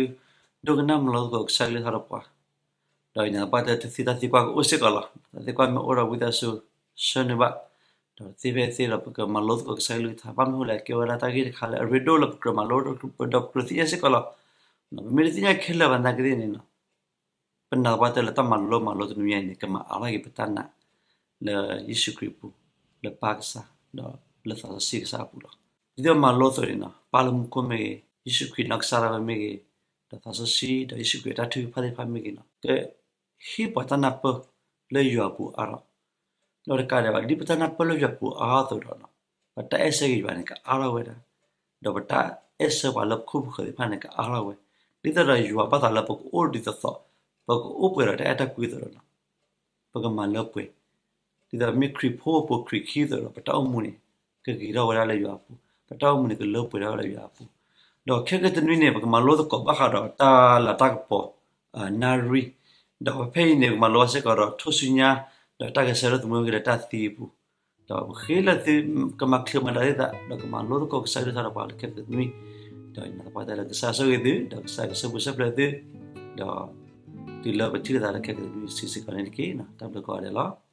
ုဒိကနၣ်မၤလိသကိးကစၢ်ကလုၢ်ကထါဒီးပှၤ, ဒီးယနာ်သပှၢ်တၢၢ် တသံတၢ်သံကွၢ်ကအိၣ်စ့ၢ်ကီးလီၤ. တၢ်သံကွၢ်မ့ၢ်အိၣ်ဒီးဝံသးစူၤဆၢနုာ်ဘၣ်, ဒီးသ့ဖဲသ့ဒီးပကမၤလိသကိးကစၢ်ကလုၢ်ကထါ ဘၣ်မနုၤအဃိလဲၣ် ကဲဝဲဒၣ်တၢ်ဂ့ၢ်တခါလၢအရ့ဒိၣ်လၢပကြၢးမၤလိဒီးပကြၢးသ့ၣ်ညါစ့ၢ်ကီးလီၤ. ပမ့ၢ်တသ့ၣ်ညါခဲလၢာ်ဘၣ်နာ်က့သ့ၣ်န့ၣ် ပနာ်သပှၢ်တၢၢ်လၢတၢ်မၤလိမၤလိတနွံညါအံၤန့ၣ် ကမၤအါထီၣ်က့ၤပတၢ်နာ်လၢယ့ၣ်ၡူးခရံာ်အပူၤ, လၢပၢ်ကစၢ်, ဒီးလၢသးစီဆှံကစၢ်အပူၤလီၤ. ဒ်သိးမၤလိအသိးန့ၣ်နီၤ ပၢ်လၢမူခိၣ်မ့ၢ်ဂ့ၤ, ယ့ၣ်ၡူးခရံာ်နီၢ်ကစၢ်ဒၣ်ဝဲမ့ၢ်ဂ့ၤ, ဒီးသးစီဆှံ ဒီးယ့ၣ်ၡူးခရံာ်အတၢ်ထုကဖၣ်သ့ၣ်တဖၣ်မ့ၢ်ဂ့ၤန့ၣ်, ကဟ့ၣ်ပှၤတၢ်နၢ်ပၢၢ်လၢယွၤအပူၤအါထီၣ်, ဒီးတကးဒံးဘၣ် ဒ်ပတၢ်နၢ်ပၢၢ်လၢယွၤအပူၤအါထီၣ်အသိးဒီး, ပတၢ်အဲၣ်ဆၢက့ၤယွၤန့ၣ် ကအါထီၣ်ဝဲဒၣ်, ဒီးပတၢ်အဲၣ်ဆၢပှၤလၢပခိၣ်ပဃၢၤသ့ၣ်တဖၣ်န့ၣ် ကအါထီၣ်ဝဲ, ဒ်သိးဒီးယွၤဘၣ်သးလၢပကအိၣ်ဒ်သိးသိး, ပကအိၣ်ပှဲၤဒီးတၢ်အဲၣ်တၢ်ကွံအသိးဒီး ပကမၤလၢပှဲၤ, ဒ်သိးမ့ၢ်ခရံာ်ဖိအပှၤခရံာ်ခံအသိးဒီး ပတၢ်အိၣ်မူန့ၣ် ကဂ့ၤထီၣ်ဝဲဒၣ်လၢယွၤအပူၤ, ပတၢ်အိၣ်မူန့ၣ် ကလၢပှဲၤထီၣ်ဝဲဒၣ်လၢယွၤအပူၤ, ဒီးခဲကတနွံန့ၣ် ပကမၤလိသကိးဘၣ်ဃးဒီးတၢ်လၤတၢ်ကပီၤ နၣ်ရံၣ်, ဒီးဖဲအံၤန့ၣ် ပကမၤလိဘၣ်စ့ၢ်ကီးဒီးထူၣ်စုညါ, ဒီးတၢ်ဂဲၤဆၢထၢၣ်သမူထီၣ်က့ၤလၢတၢ်သံအပူၤ, ဒီးပဃ့လၢသုကမၤချုးမၤဒၣ်သ့ၣ်သး ဒီးကမၤလိသကိးကစၢ်ကလုၢ်ကထါဒီးပှၤလၢခဲကတနွံ, ဒီးယနာ်သပှၢ်တၢ်လၢကစၢ်ဆိၣ်ဂ့ၤသု ဒီးကစၢ်ကဆိၣ်ပၢၤဆၢပျၢၤသု, ဒီးတုၤလၢပထံၣ်လိာ်သးလၢခဲကတနွံစ့ၢ်ကီးန့ၣ်တက့ၢ်. တၢ်ဘျုးကိးဂၤဒဲးလီၤ.